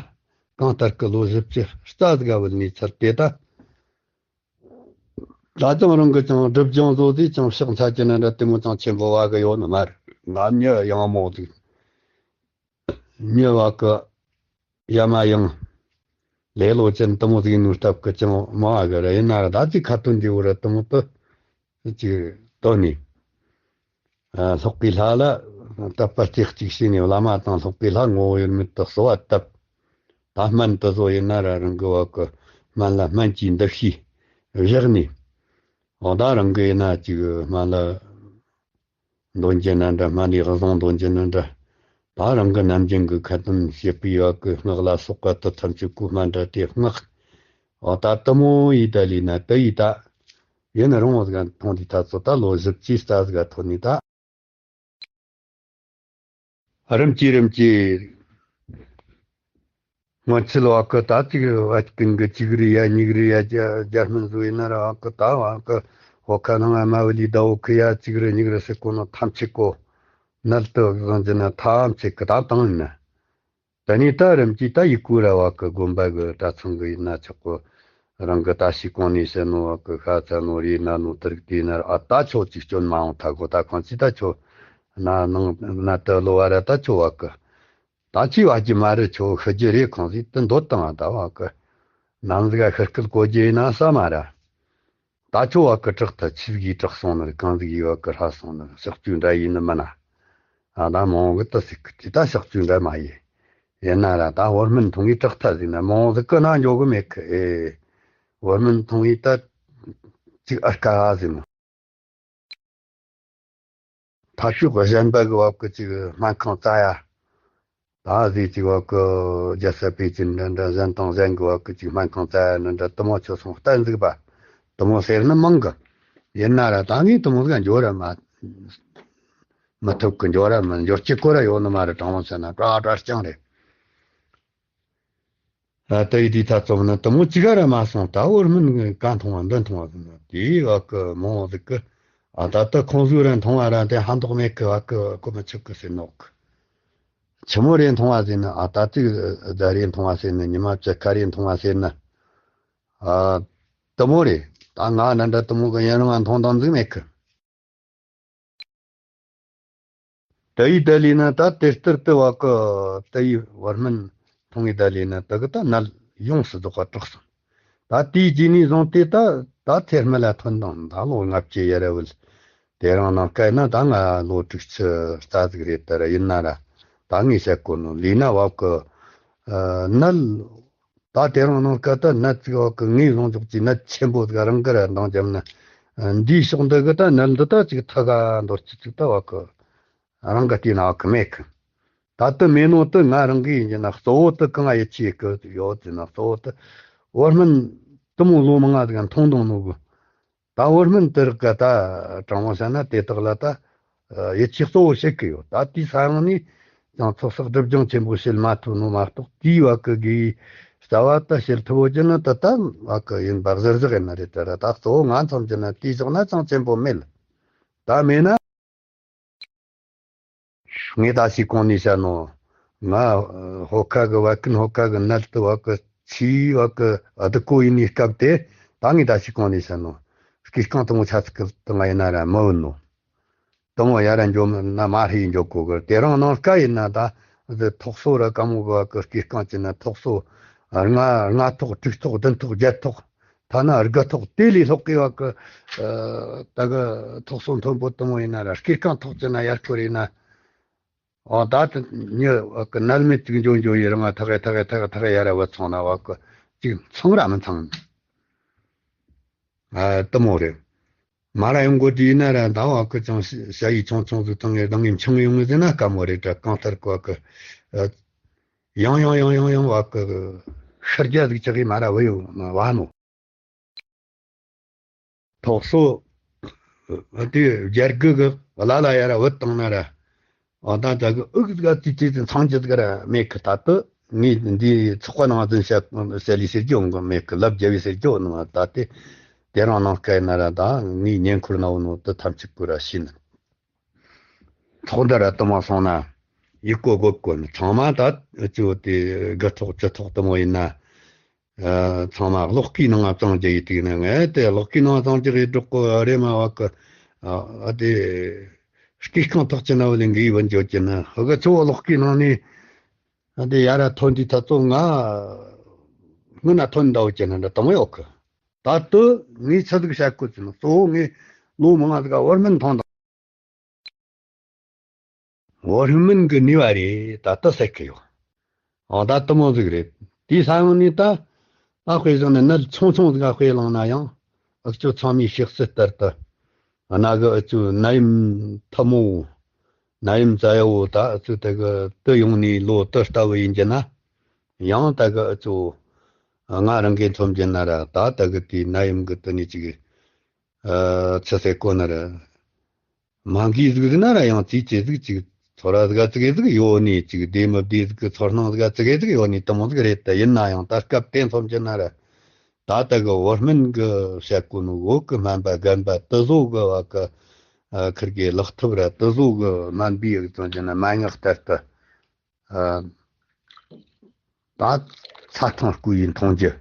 གང་ལྟར་གི་ལོ་བཞི་བཅུ་རྩ་ཟིག་ག་བུད་ནས་ཚར་ཏེ། ད་ད་ཅང་རང་གི་ཅང་སྒྲིབ་སྦྱང་བཟོ་དེ་ཅང་ཕྱག་འཚལ་གྱི་ན་འདྲ་དེ་མོ་ཅང་ཆེན་པོ་བ་གི་ཡོད་ནི་མ་རེད། ང་མྱི་ཡང་མོ་ཟིག་མྱི་བ་གི་ཡ་མ་ཡང་ལེ་ལོ་ཅན་དེ་མོ་ཟིག་ཡིན་ནོ་སྟབས་གི་ཅང་མ་བ་གི་ར་ཡིན་ན་ར། ད་ཅིག་ཁ་ཏོན་འདི་བོ་ར་དེ་མོ་དུ་ཅིག་དོ་ནི། ཨ། སློབ་གི་ལྷ་ལ་དད་པ་རྩེ་གཅིག་བྱས་ནས་བླ་མ་དང་སློབ་གི་ལྷ་ངོ་བོ་དབྱེར་མེད་དུ་གསོལ་བ་བཏབ། ད་སྨན་དུ་བཟོ་ཡིན་ན་ར་རང་གི་བ་གི་སྨན་ལ་སྨན་གྱི་འདུ་ཤེས་བཞག་ནས། འོ་ད་རང་གི་ཡིན་ན་ཅིག་སྨན་ལ་འདོན་གྱི་ན་འདྲ། སྨན་ལས་བཟང་འདོན་གྱི་ན་འདྲ། ད་རང་གི་ནམ་རྒྱུན་གི་ཁ་ཏོན་བྱེད་པའི་བ་གི་སྔགས་ལ་སོགས་པ་དུ་ཐམས་ཅད་ཀོ་སྨན་འདྲ་དེ་སྔགས། འོ་ད་དེ་མོ་ཡི་ད་ལས་ན་དེ་ཡི་ད་ཡིན་རུང་བ་ཟིག་མཐོང་དུས་ད་ཚོ་ད་ལོ་བཞི་བཅུའི་རྩ་ཟིག་ཐོན་ནས་ད། རིམ་གྱིས་རིམ་གྱིས་སྔོན་ཆད་བ་གི་ད་ཅིག་བད་ཀན་གི་གཅིག་རེ་ཡ་གཉིས་རེ་ཡ་རྒྱ་རྒྱ་སྨན་བཟོ་ཡིན་ན་ར་བ་གི་ད་བ་གི་ཧོ་ཁ་ནང་ཨ་མ་བི་ལི་ཟླ་བོ་ཁི་ཡ་གཅིག་རེ་གཉིས་རེ་ཟེར་གོ་ནོ་ཐམས་ཅད་གོ་ནལ་དུ་བཟང་གྱི་ན་ཐམས་ཅད་གི་ད་བཏང་ཡིན་ན། དེ་ནས་ད་རིམ་གྱིས་ད་ཡི་གུ་ར་བ་གི་དགོན་པ་གི་གྲྭ་ཚང་གི་ཡིན་ན་ཆོག་གི། རང་གི་ད་ཤི་གོང་ནས་ཟེར་ནོ་བ་གི་ཤ་ཚ་ནོ་རེ་ན་ནོ་དེ་རིགས་དེ་ན་ར་ཨ་ད་ཆོ་ཅིག་སྐྱོན་མ་འོང་ཐ་གོ། ད་གང་ཅི་ད་ཆོ་ན་ནང་ན་དུ་ལོ་བ་ར་ད་ཆོ་བ་གི་ད་ཅི་བ་ཀྱི་མ་རེད། ཆོ་ཤི་རྒྱུ་རེད། གང་ཟིག་དུ་འདོད་དང་ད་བ་གི་ནམ་ཟིག་ག་ཤི་སྐད་གོ་རྒྱུ་ཡིན་ན་ས་མ་ར། ད་ཁྱོད་བ་གི་དྲག་ཐལ། ཆི་ཟིག་གིས་དྲག་སོང་ནི་རེད། གང་ཟིག་གིས་བ་གི་ཧྲ་སོང་ནི་རེད། ཕྱག་བཅུ་འདྲ་ཡིན་ནི་མིན་ན། ཨ་ད་མང་བོ་གི་དུ་ཟིག་གི་ད་ཕྱག་བཅུ་འདྲ་མ་ཡིན། ཡིན་ན་ར་ད་བོད་སྨན་འཐུང་གི་དྲག་ཐལ་ཟིག་ན་མང་བོ་ཟིག་གི་ན་འཇོག་གི་མེད་གི། ཨེ། བོད་སྨན་འཐུང་གི་ད་ཅིག་ཨར་ཀ་ཟིག་ན། ཐ་ཤུག་གཞན་པ་གི་བབ་གི་ཅིག་སྨན་ཁང་བཙལ་ཡ། ད་ཟིག་ཅིག་བབ་གི་རྒྱལ་ས་པེ་ཅིན་འདྲ་འདྲ་གཞན་དང་གཞན་གི་བབ་གི་ཅིག་སྨན་ཁང་བཙལ་ཡ་འདྲ་འདྲ་དུ་མོ་ཆོ་སོང་གཏན་ཟིག་པ། དུ་མོ་ཟེར་ནི་མང་གི། ཡིན་ན་ར་ད་ངས་དུ་མོ་ཟིག་འབྱོར་ར་མ་མི་ཐུབ་གི། འབྱོར་ར་མི་འབྱོར་ཅི་གོ་ར་ཡོད་ནི་མ་རེད། དྲང་མོ་ཟེར་ན་གྲ་གྲ་རྐྱང་རེད། ཨ། དེ་ཡི་དུས་ད་ཙམ་ན་དུ་མོ་གཅིག་ག་ར་མ་སོང་། ད་བོད་སྨན་ག་འཐུང་བ་འདི་འཐུང་བ་ཟེར་ན་དེའི་བ་གི་མོ་ཟིག་གི། ཨ། ད་ལྟ་ཁོང་ཚོའི་ར་འཐུང་བ་ར་དེ་ཧ་འདོག་མེད་གི། བ་གི་གོ་མི་ཆོད་གི་ཟེར་ནོག་གི། ཆི་མོ་རེ་འཐུང་བ་ཟེར་ན། ཨ། ད་ཅིག་ཟླ་རེ་འཐུང་བ་ཟེར་ན། ཉི་མ་བཅུ་ཁ་རེ་འཐུང་བ་ཟེར་ན། ཨ། དུ་མོ་རེ། ད་ང་ན་འདྲ་དུ་མོ་གི་ཡུན་རིང་བ་འཐུང་དང་ཟིག་མེད་གི། དེ་ཡི་ད་ལས་ན་ད་དེ་ལྟར་དུ་བ་གི་དེ་ཡི་བར་སྨན་འཐུང་ཡི་ད་ལས་ན་དེ་གི་ད་ནད་ཡོངས་སུ་རྫོགས་པ་དྲག་སོང་། ད་དེའི་རྗེས་ནས་བཟུང་སྟེ་ད་ད་ཐེར་མི་ལ་ཐོན་དང་ད་ལོ་ལྔ་བཅུ་ཡར་བུད། དེ་རིང་ནངས་ཀ་ན་ད་ང་ལོ་དྲུག་ཅུ་རྩ་ཟིག་རེད། དེ་ར་ཡིན་ན་ར་ད་ངས་བཤད་གོ་ནོ་ལས་ན་བ་གི་ནད། ད་དེ་རིང་ནངས་ཀ་ད་ནད་ཅིག་བ་གི་ངོས་བཟུང་འཇོག་ཅིག་ནད་ཆེན་པོ་ཟིག་རང་གི་ར་འདང་བརྒྱབ་ན། འདིའི་ཕྱོགས་འདི་གི་ད་ནད་འདི་ད་ཅིག་ཐག་ག་འདོར་ཅི་ཅིག་ད་བ་གི་རང་གི་ལྟས་ན་བ་གི་མེད་གི། ད་དུ་མེད་ནོ་དུ་ང་རང་གི་ཡིན་གྱི་ན་གཙོ་བོ་དུ་གང་ཡིད་ཆེས་གི་ཡོད་ཟེར་ན། གཙོ་བོ་དུ་བོད་སྨན་དུ་མོ་ལོ་མང་ང་ཟིག་འཐུང་དང་ནོ་གི། ད་བོད་སྨན་དེ་རིགས་ཀ་ད་དྲང་མོ་བཤད་ན་དེ་དག་ལ་ད་ཡིད་ཆེས་གཙོ་བོ་བྱེད་གི་ཡོད། ད་དེའི་ས་ཡང་ནས་ཀྱང་ཚོགས་བསགས་སྒྲིབ་སྦྱོང་ཆེན་པོ་བྱེད་མ་ཐུབ་ནོ་མ་གཏོགས། དེའི་བ་གི་དགེ་བའི་རྩ་བ་ད་བྱེད་ཐུབ་བོ་ཅི་ནི་ད་ད་བ་གི་ཡིན་པ་གཟིར་གཟིག་ཡིན་ན་རེད། ད་ར་ད་གཙོ་བོ་ང་མཚམས་ཀྱི་ན་དེའི་ཕྱོགས་ན་ཅང་ཆེན་པོ་མེད། ད་མེད་ན། ངས་ད་ཞིག་གོང་ནས་བཤད་ནོ། ང་ཧོ་ཁ་གི་བད་ཀན་ཧོ་ཁ་གི་ནད་དུ་བ་གི་ཆེས་བ་གི་སྡུག་གོ་ཡིན་ནི་སྐབས་དེ། ད་ངས་ད་ཞིག་གོང་ནས་བཤད་ནོ། སྐས་རྐང་དུ་མོ་ཆ་ཚིག་གི་དུ་ང་ཡིན་ན་ར་མི་བུད་ནོ། དུ་མོ་ཡ་ར་འཇོ་མི་ན་མ་ཧྲི་འཇོ་གོ་གི། དེ་རིང་ནངས་ཀ་ཡིན་ན་ད་ཐོག་སོ་ར་ཀ་མོ་གི་བ་གི་སྐས་རྐང་ཅི་ན་ཐོག་སོ་ལྔ་ལྔ་ཐོག་དྲུག་ཐོག་བདུན་ཐོག་བརྒྱད་ཐོག་ཐ་ན་དགུ་ཐོག་དེ་ལས་ལྷག་གི་བ་གི། ཨ། ད་གི་ཐོག་སོ་མཐོན་པོ་དུ་མོ་ཡིན་ན་ར་སྐས་རྐང་ཐོག་ཅི་ན་ཡར་འཁོར་ཡིན་ན། ཨོ་ད་དུ་མྱི་བ་གི་ནད་མེད་ཅིག་འཇོ་འཇོ་ཡི་རང་ང་ཐག་གི་ཐག་གི་ཐག་གི་ཐག་གི་ཡར་བུད་སོང་ན་བ་གི་ཅིག་ཚང་ར་མི་ཚང་། ཨ། དུ་མོ་རེད། མ་ར་ཡོང་གོ་དུས་ཡིན་ན་ར་ད་བ་གི་ཅང་ཞ་ཡི་ཆུང་ཆུང་ཟིག་བཏང་ངེ་ད་ངས་འཆང་ཡོང་ངེ་ཟེར་ན་དཀའ་མོ་རེད་དྲ། གང་ལྟར་གི་བ་གི། ཨ། ཡང་ཡང་ཡང་ཡང་ཡང་བ་གི་ཤར་རྒྱ་ཟིག་ཅག་གིས་མ་ར་བུ་ཡོད་བ་ནོ། ཐོག་སོ་དེ་རྒྱ་གི་གི་བླ་ལ་ཡ་ར་བུད་བཏང་ན་ར། འོ་ད་ད་གི་ཨུག་ཟིག་ཨ་ཙི་ཙི་ཙི་མཚང་ཅི་ཟིག་ར་མེད་གི། ད་དུ་ངས་འདི་ཚོགས་པ་ནང་འཛིན་བྱ་ཟེར་ལི་ཟེར་རྒྱུ་འོང་གི་མེད་གི། ལབ་རྒྱ་བའི་ཟེར་རྒྱུ་འོང་ནོ། ད་དེ་དེ་རང་ནང་སྐད་ན་ར། ད་ངས་ཉེ་འཁོར་ན་འོ་ནོ་དུ་ཐམས་ཅད་པུ་ར་ཤི་ན། ཚོགས་འདུ་ར་དུ་མ་སོང་ན་ཡིག་གོ་དགོད་གོ་ནི་ཚང་མ་ད་ཨུ་ཅོ་དེ་དགུ་ཐོག་བཅུ་ཐོག་དུ་མོ་ཡིན་ན། ཨ་ཚང་མ་གློག་སྐུའི་ནང་ང་བཙོང་རྒྱུ་ཡིན་དུས་ན། ངས་དེ་གློག་སྐུའི་ནང་བཙོང་རྒྱུ་ཡིན་འགྲོ་གོ་རེ་མ་བ་གི། ཨ་དེ་སྐུའི་རྐང་ཐག་ཅི་ན་བ་ལེན་གི་བུ་འཇོག་གི་ན། ཧ་གི་ཚོ་གློག་སྐུའི་ནང་ནས་ཨ་དེ་ཡ་ར་ཐོན་དུས་ད་ཚོ་ང་སྔོན་ན་ཐོན་འདའ་བ་ཅི་ན་འདྲ་དུ་མོ་ཡོད་གི། ད་དུ་ངས་ཆི་ཟིག་བཤད་གོ་ཅི་ན། གཙོ་བོ་ངས་ལོ་མང་ཟིག་བར་སྨན་འཐུང་དང་། བར་སྨན་གི་ནུས་པ་རེད་ད་ལྟ་ཟེར་གི་ཡོད། འོ་ད་དུ་མོ་ཟིག་རེད། དེའི་ས་ཡོང་ནས་ད་ད་དཔེ་བཞག་ན་ནད་ཆུང་ཆུང་ཟིག་ག་དཔེ་བླངས་ན་ཡང་། ཨུ་ཅོ་ཚང་མའི་ཤེས་གསལ་ལྟར་དུ་ན་གི་ཨུ་ཅོ་ནད་ཡམས་ཐུ་མོ། ནད་ཡམས་ཙ་ཡ་བོ་ད་ཨུ་ཅོ་ད་གི་དུ་ཡོང་ནས་ལོ་དུ་ལྟ་བུ་ཡིན་གྱི་ན། ཡང་ད་གི་ཨུ་ཅོ་ང་རང་གིས་མཚོན་གྱི་ན་ར། ད་ད་གི་དེའི་ནད་ཡམས་གི་དུ་ནས་ཅིག་ཨ་ཆི་ཟེར་གོ་ན་ར། མ་འགའི་ཟིག་ཟིག་ན་ར་ཡང་ཙི་ཙི་ཟིག་ཅིག་ཚོར་བ་ཟིག་ཙི་གེ་ཟིག་ཡོད་ནི། ཅིག་བདེ་མི་བདེ་ཟིག་གི་ཚོར་སྣང་ཟིག་ཙི་གེ་ཟིག་ཡོད་ནི་དུ་མོ་ཟིག་རེད། ད་ཡིན་ན་ཡང་ད་སྐབས་དེ་མཚོན་གྱི་ན་ར། ད་ལྟ་གི་བར་སྨན་གི་བཤད་གོ་ནོ་བོད་གི་སྨན་པ་རྒན་པ་དུ་བཟོ་གི་བ་གི་ཨ་ཁིར་གི་ལག་ཐུབ་ར། དུ་བཟོ་གི་སྨན་པའི་ཡག་ཙམ་གྱི་ན་མན་ངག་ལྟར་དུ། ཨ་ད་ཚ་ཐང་སྐུ་ཡི་འཐུང་རྒྱུ།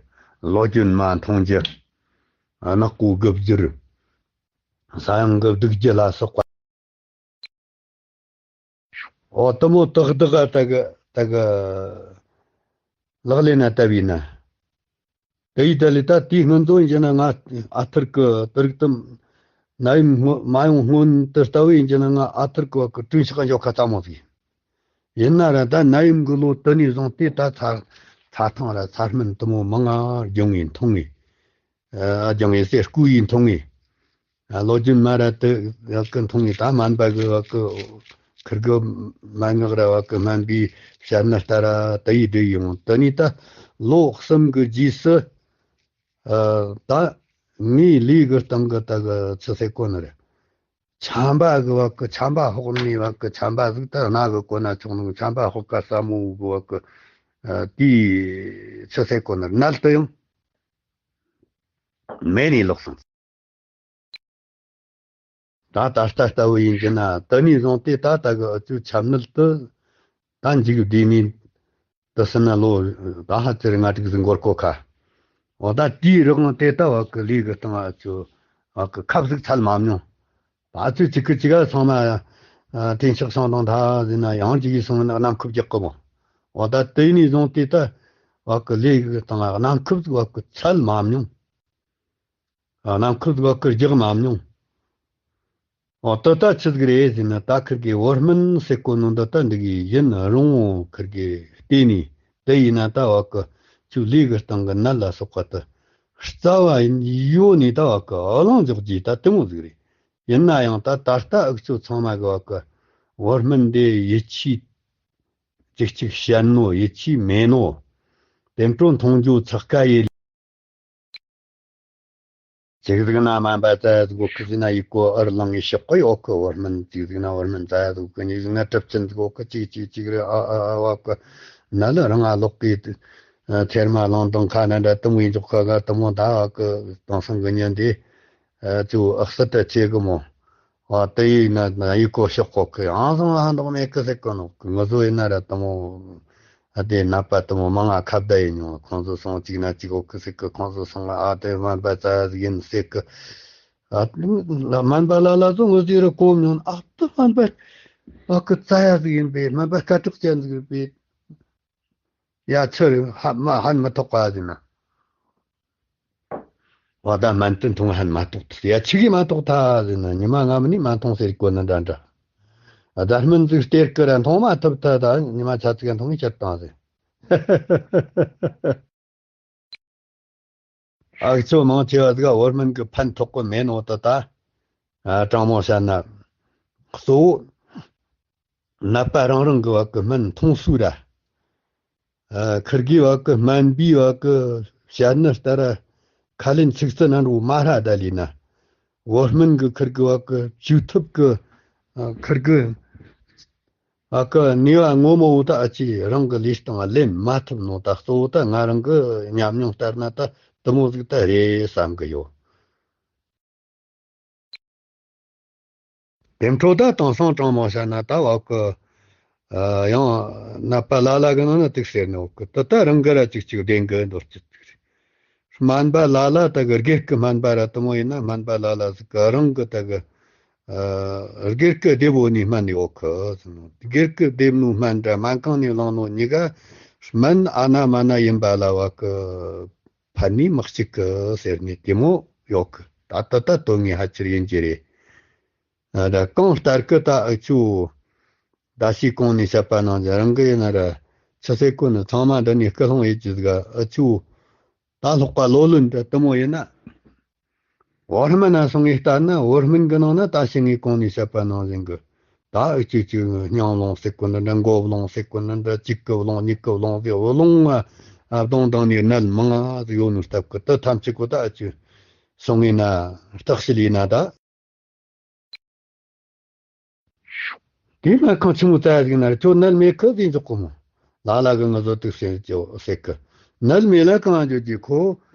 ལོ་རྒྱུན་མ་འཐུང་རྒྱུ། ཨ་ནག་པོ་དགུ་བསྒྱུར། ས་ཡང་གི་བདུག་རྒྱུ་ལ་སོགས་པ། འོ་དུ་མོ་ཏག་ཏག་ཨ་ད་གི་ད་གི་ལག་ལེན་ན་བཏབ་ཡིན་ན། དེ་ཡི་ད་ལི་ད་དེའི་སྔོན་ཚོ་ཡིན་གྱི་ན་ང་ཨ་ཐུར་གི་དུ་རིག་དུ་ན་ཡིན་སྔོ་མ་ཡོང་སྔོན་དུ་ལྟ་བུ་ཡིན་གྱི་ན། ང་ཨ་ཐུར་གི་བ་གི་དྲུང་ཆག་འཇོག་ཁ་ཚ་མོ་ཟིག་ཡིན་ན་ར། ད་ན་ཡིན་གི་ལོ་དུ་ནས་བཟུང་སྟེ་ད་ཚ་ཚ་ཐང་ར་ཚ་སྨན་དུ་མོ་མང་ང་སྦྱོང་ངེ་འཐུང་ངེ་ཨ་སྦྱང་ངེ་ཟེར་སྐུ་ཡིས་འཐུང་ངེ། ཨ་ལོ་རྒྱུན་མ་ར་དུ་བ་གི་འཐུང་ངེ། ད་སྨན་པ་གི་བ་གི་ཁིར་གི་མན་ངག་ར་བ་གི་སྨན་པའི་བཤད་ན་ལྟར་ར་དུ་ཡིས་བསྒྲིགས་ཡོང་། དུ་ནས་ད་ལོ་གསུམ་གི་རྗེས་སུ་ཨ་ད་ངའི་ལུས་གི་སྟེང་གི་ད་གི་ཆི་ཟེར་གོ་ནི་རེད། ཆམ་པ་གི་བ་གི་ཆམ་པ་ཧོག་ནི་བ་གི་ཆམ་པ་ཟིག་ད་སྣ་གི་གོ་ན་ཆུང་ནི་ཆམ་པ་ཧོག་ཀ་ས་མོ་གི་བ་གི་ཨ་དེའི་ཆི་ཟེར་གོ་ནི་རེད། ནད་དུ་ཡང་མེད་ནས་ལོག་སོང་། ད་ད་ལྟ་ལྟ་བུ་ཡིན་གྱི་ན་དུ་ནས་བཟུང་སྟེ་ད་ལྟ་གི་ཨུ་ཚོའི་ཆམ་ནད་དུ་ད་འཇིག་བསྡུས་ནས་དུ་སི་ན་ལོ་ད་ཧ་ཙེར་ལྔ་དྲུག་ཟིག་འགོར་གོ་ཁ། འོ་ད་དེའི་རི་དབང་དེ་ད་བ་གི་ལུས་གི་སྟེང་ཨུ་ཚོ་བ་གི་ཁབ་ཟིག་ཚལ་མ་མྱོང་། ད་ཨུ་ཚོ་གཅིག་གི་གཅིག་ག་ཚང་མ་ཨ་ཐེན་ཆག་སང་དང་ད་ཟིན་ན་ཡང་གཅིག་གིས་སོང་ན་གནམ་ཁུབ་རྒྱག་གི་མོ། འོ་ད་དེ་ནས་བཟུང་སྟེ་ད་བ་གི་ལུས་གི་སྟེང་གནམ་ཁུབ་ཟིག་བ་གི་ཚལ་མ་མྱོང་། གནམ་ཁུལ་དུ་བ་ཀི་རྒྱག་མ་མྱོང་། འོ་ད་ད་ཆི་ཟིག་རེད་ཟེར་ན། ད་ཁིར་གི་བར་སྨན་ཟེར་གོ་ནོ་འདི་ད་འདི་གི་ཡིན་རུང་། ཁིར་གི་བལྟས་ནས་དེ་ཡིན་ན་ད་བ་ཀི་ཆུ་ལུས་གི་སྟེང་གི་ནད་ལ་སོགས་པ་དུ་རྩ་བ་ཡིན་ཡོད་ནས་ད་བ་ཀི་བླང་འཇོག་རྒྱུ་ད་དེ་མོ་ཟིག་རེད། ཡིན་ན་ཡང་ད་ད་ལྟ་འུ་ཚོ་ཚང་མ་གི་བ་ཀི་བར་སྨན་འདི་ཡིད་ཆེས་ཅིག་ཅིག་བཤད་ནོ་ཡིད་ཆེས་མེད་ནོ། དེ་འཕྲོ་མཐོང་རྒྱུ་ཚགས་ཀ་ཡེ། ཅིག་ཟིག་ན་སྨན་པ་རྩ་ཡ་ཟིག་གོ་ཁི་ཟིག་ན་ཡིག་གོ་ཨར་ལང་ངི་ཤོག་གི་ཡོད་གི། བར་སྨན་ཅིག་ཟིག་ན་བར་སྨན་རྩ་ཡ་ཟིག་གི། གཉིས་ཟིག་ན་གྲུབ་ཆེན་ཟིག་གོ་གི། ཅིག་ཅིག་ཅིག་རེ་ཨ་ཨ་ཨ་བ་གི། ན་ལ་རང་ང་ལོག་གི། ཚེར་མ་ལང་དང་ཁ་ན་འདྲ་དུམ་བུའི་འཇོག་ཁ་ག་དུམ་བུ་ད་བ་གི་དེང་སང་གི་ཉིན་དེ་ཨ་ཅུ་ཨག་སི་ཏ་ཆེ་གི་མོ། ཨ་དེ་ཡིན་ན་ཡིག་གོ་ཤོག་གོ་གི། ཨང་སང་ཧ་འདོག་མེད་གི་ཟེར་གི་ནོ་གི། ང་ཚོ་ཡིན་ན་ར་དུམ་བུ། ཨ་དེ་ནད་པ་དུ་མོ་མང་ང་ཁ་བརྡ་ཡིན་མྱོང་། ཁོང་ཚོ་སོང་གཅིག་ན་གཅིག་འོག་གི་ཟིག་གི། ཁོང་ཚོ་སོང་ཨ་དེ་སྨན་པ་རྩ་ཡ་ཟིག་ཡིན་ཟེར་གི། ཨ་སྨན་པ་ལ་ལ་ཚོ་ངོ་ཟིག་རུ་གོ་མྱོང་། ཨ་དེ་སྨན་པ་ཨ་གི་རྩ་ཡ་ཟིག་ཡིན་པས། སྨན་པ་སྐད་གྲགས་ཅན་ཟིག་ཡིན་པས། ཡ་ཆི་རེད། ཧ་མ་ཧན་མི་ཐོགས་པ་ཟིན་ན། བ་ད་སྨན་དོན་མཐོང་ཧན་མ་ཐོགས་ཐུབ། ཡ་ཆི་གི་མ་ཐོགས་ཐ་ཟིན་ན། ཉི་མ་ང་མི་ནི་མ་མཐོང་ཟེར་གོ་ན་འདྲ་འདྲ། ཨ་ད་སྨན་ཟིག་སྟེར་གི་ར་མཐོང་མ་ཐུབ་ཐ། ད་ཉི་མ་ཆ་ཚིག་མཐོང་ངི་ཁྱེར་བཏང་ཟིན། ཨ་ཚོ་མང་ཆེ་བ་ཟིག་བར་སྨན་གི་ཕན་ཐོགས་གི་མེད་ནོ་ད་ད། ཨ་དྲང་མོ་བཤད་ན། གཙོ་བོ་ནད་པ་རང་རང་གི་བ་གི་སྨན་འཐུང་སྲོལ་ར། ཨ། ཁིར་གི་བ་གི་སྨན་པའི་བ་གི་བཤད་ནི་ལྟར་ཁ་ལེན་ཚིག་རྩི་ན་འགྲོ་མ་ཧྲ་ད་ལི་ན། བོད་སྨན་གི་ཁིར་གི་བ་གི་བཅོས་ཐབས་གི། ཨ། ཁིར་གི་བ་གི་ནུས་པ་ངོ་མ་བོ་ད་ཨ་ཅི་རང་གི་ལུས་སྟེང་ལེན་མ་ཐུབ་ནོ། ད་གཙོ་བོ་ད་ང་རང་གི་ཉམས་མྱོང་ལྟར་ན་ད་དུ་མོ་ཟིག་ད་རེད་བསམ་གི་ཡོད། དེ་འཕྲོ་ད་དེང་སང་དྲང་མོ་བཤད་ན་ད་བ་གི། ཨ། ཡང་ནད་པ་ལ་ལ་གི་ནང་ན་དུག་ཟེར་ནོ་གི། ད་ད་རང་གི་ར་ཅིག་ཅིག་བདེན་གི་འདོར་ཅི་ཟིག་རེད། སྨན་པ་ལ་ལ་ད་གི་སྒེར་གི་སྨན་པ་ར་དུ་མོ་ཡིན་ན་སྨན་པ་ལ་ལ་ཟིག་གི་རང་གི་ད་གི། ཨ། སྒེར་གི་སྡེབ་བོ་ནི་སྨན་ཡོད་གི་ཟེར་ནོ། སྒེར་གི་སྡེབ་ནོ་སྨན་འདྲ་སྨན་ཁང་ནས་བླངས་ནོ་གཉིས་ཀ་སྨན་ཨ་ན་མ་ན་ཡིན་པ་ལ་བ་གི། ཕན་ནུས་མི་གཅིག་གི་ཟེར་ནས་དེ་མོ་ཡོད་གི། ད་ལྟ་ད་དོན་ངེས་ཧ་ཅིར་ཡིན་གྱི་རེད། ཨ། ད་གང་ལྟར་གི་ད་ཨུ་ཆུ་ད་ཤི་གོང་ནས་བཤད་པ་ནང་བཞིན་རང་གི་ཡིན་ན་ར་ཆི་ཟེར་གོ་ནི་ཚང་མ་འདི་ནས་སྐུལ་སློང་ཡེད་ཀྱི་ཟིག་ཨུ་ཆུ་ད་ལྷག་པ་ལོ་ལོན་འདྲ་དུ་མོ་ཡིན་ན། བོད་སྨན་ན་སོང་ངས་ལྟ་ན་བོད་སྨན་གི་ནང་ན་ད་ཤི་ངས་གོང་ནས་བཤད་པ་ནང་བཞིན་གི། ད་ཨུ་ཅིག་ཅིག་སྙིང་རླུང་ཟེར་གོ་ནི་འདྲ། མགོ་རླུང་ཟེར་གོ་ནི་འདྲ། གཅིག་གི་རླུང་གཉིས་ཀི་རླུང་ཟེར། རླུང་ང་ཨ་བདུན་དང་ནི་ནད་མང་ང་ཟིག་ཡོད་ནོ་སྟབས་གི། ད་ཐམས་ཅད་གོ་ད་ཨུ་ཅིག་སོང་ངས་ན་བརྟག་ཞིབ་ཡིན་ན་ད། དེ་སྨན་ཁང་ཆི་མོ་བཙལ་ཟིག་ན་ར་ཁྱོད་ནད་མེད་ཁི་ཟིག་འཇོག་གོ་མོ། ལ་ལ་གི་ང་ཚོ་དུག་ཟེར་གྱི་ཟེར་གི། ནད་མེད་ལ་གང་འཇོག་གི་ཁོ།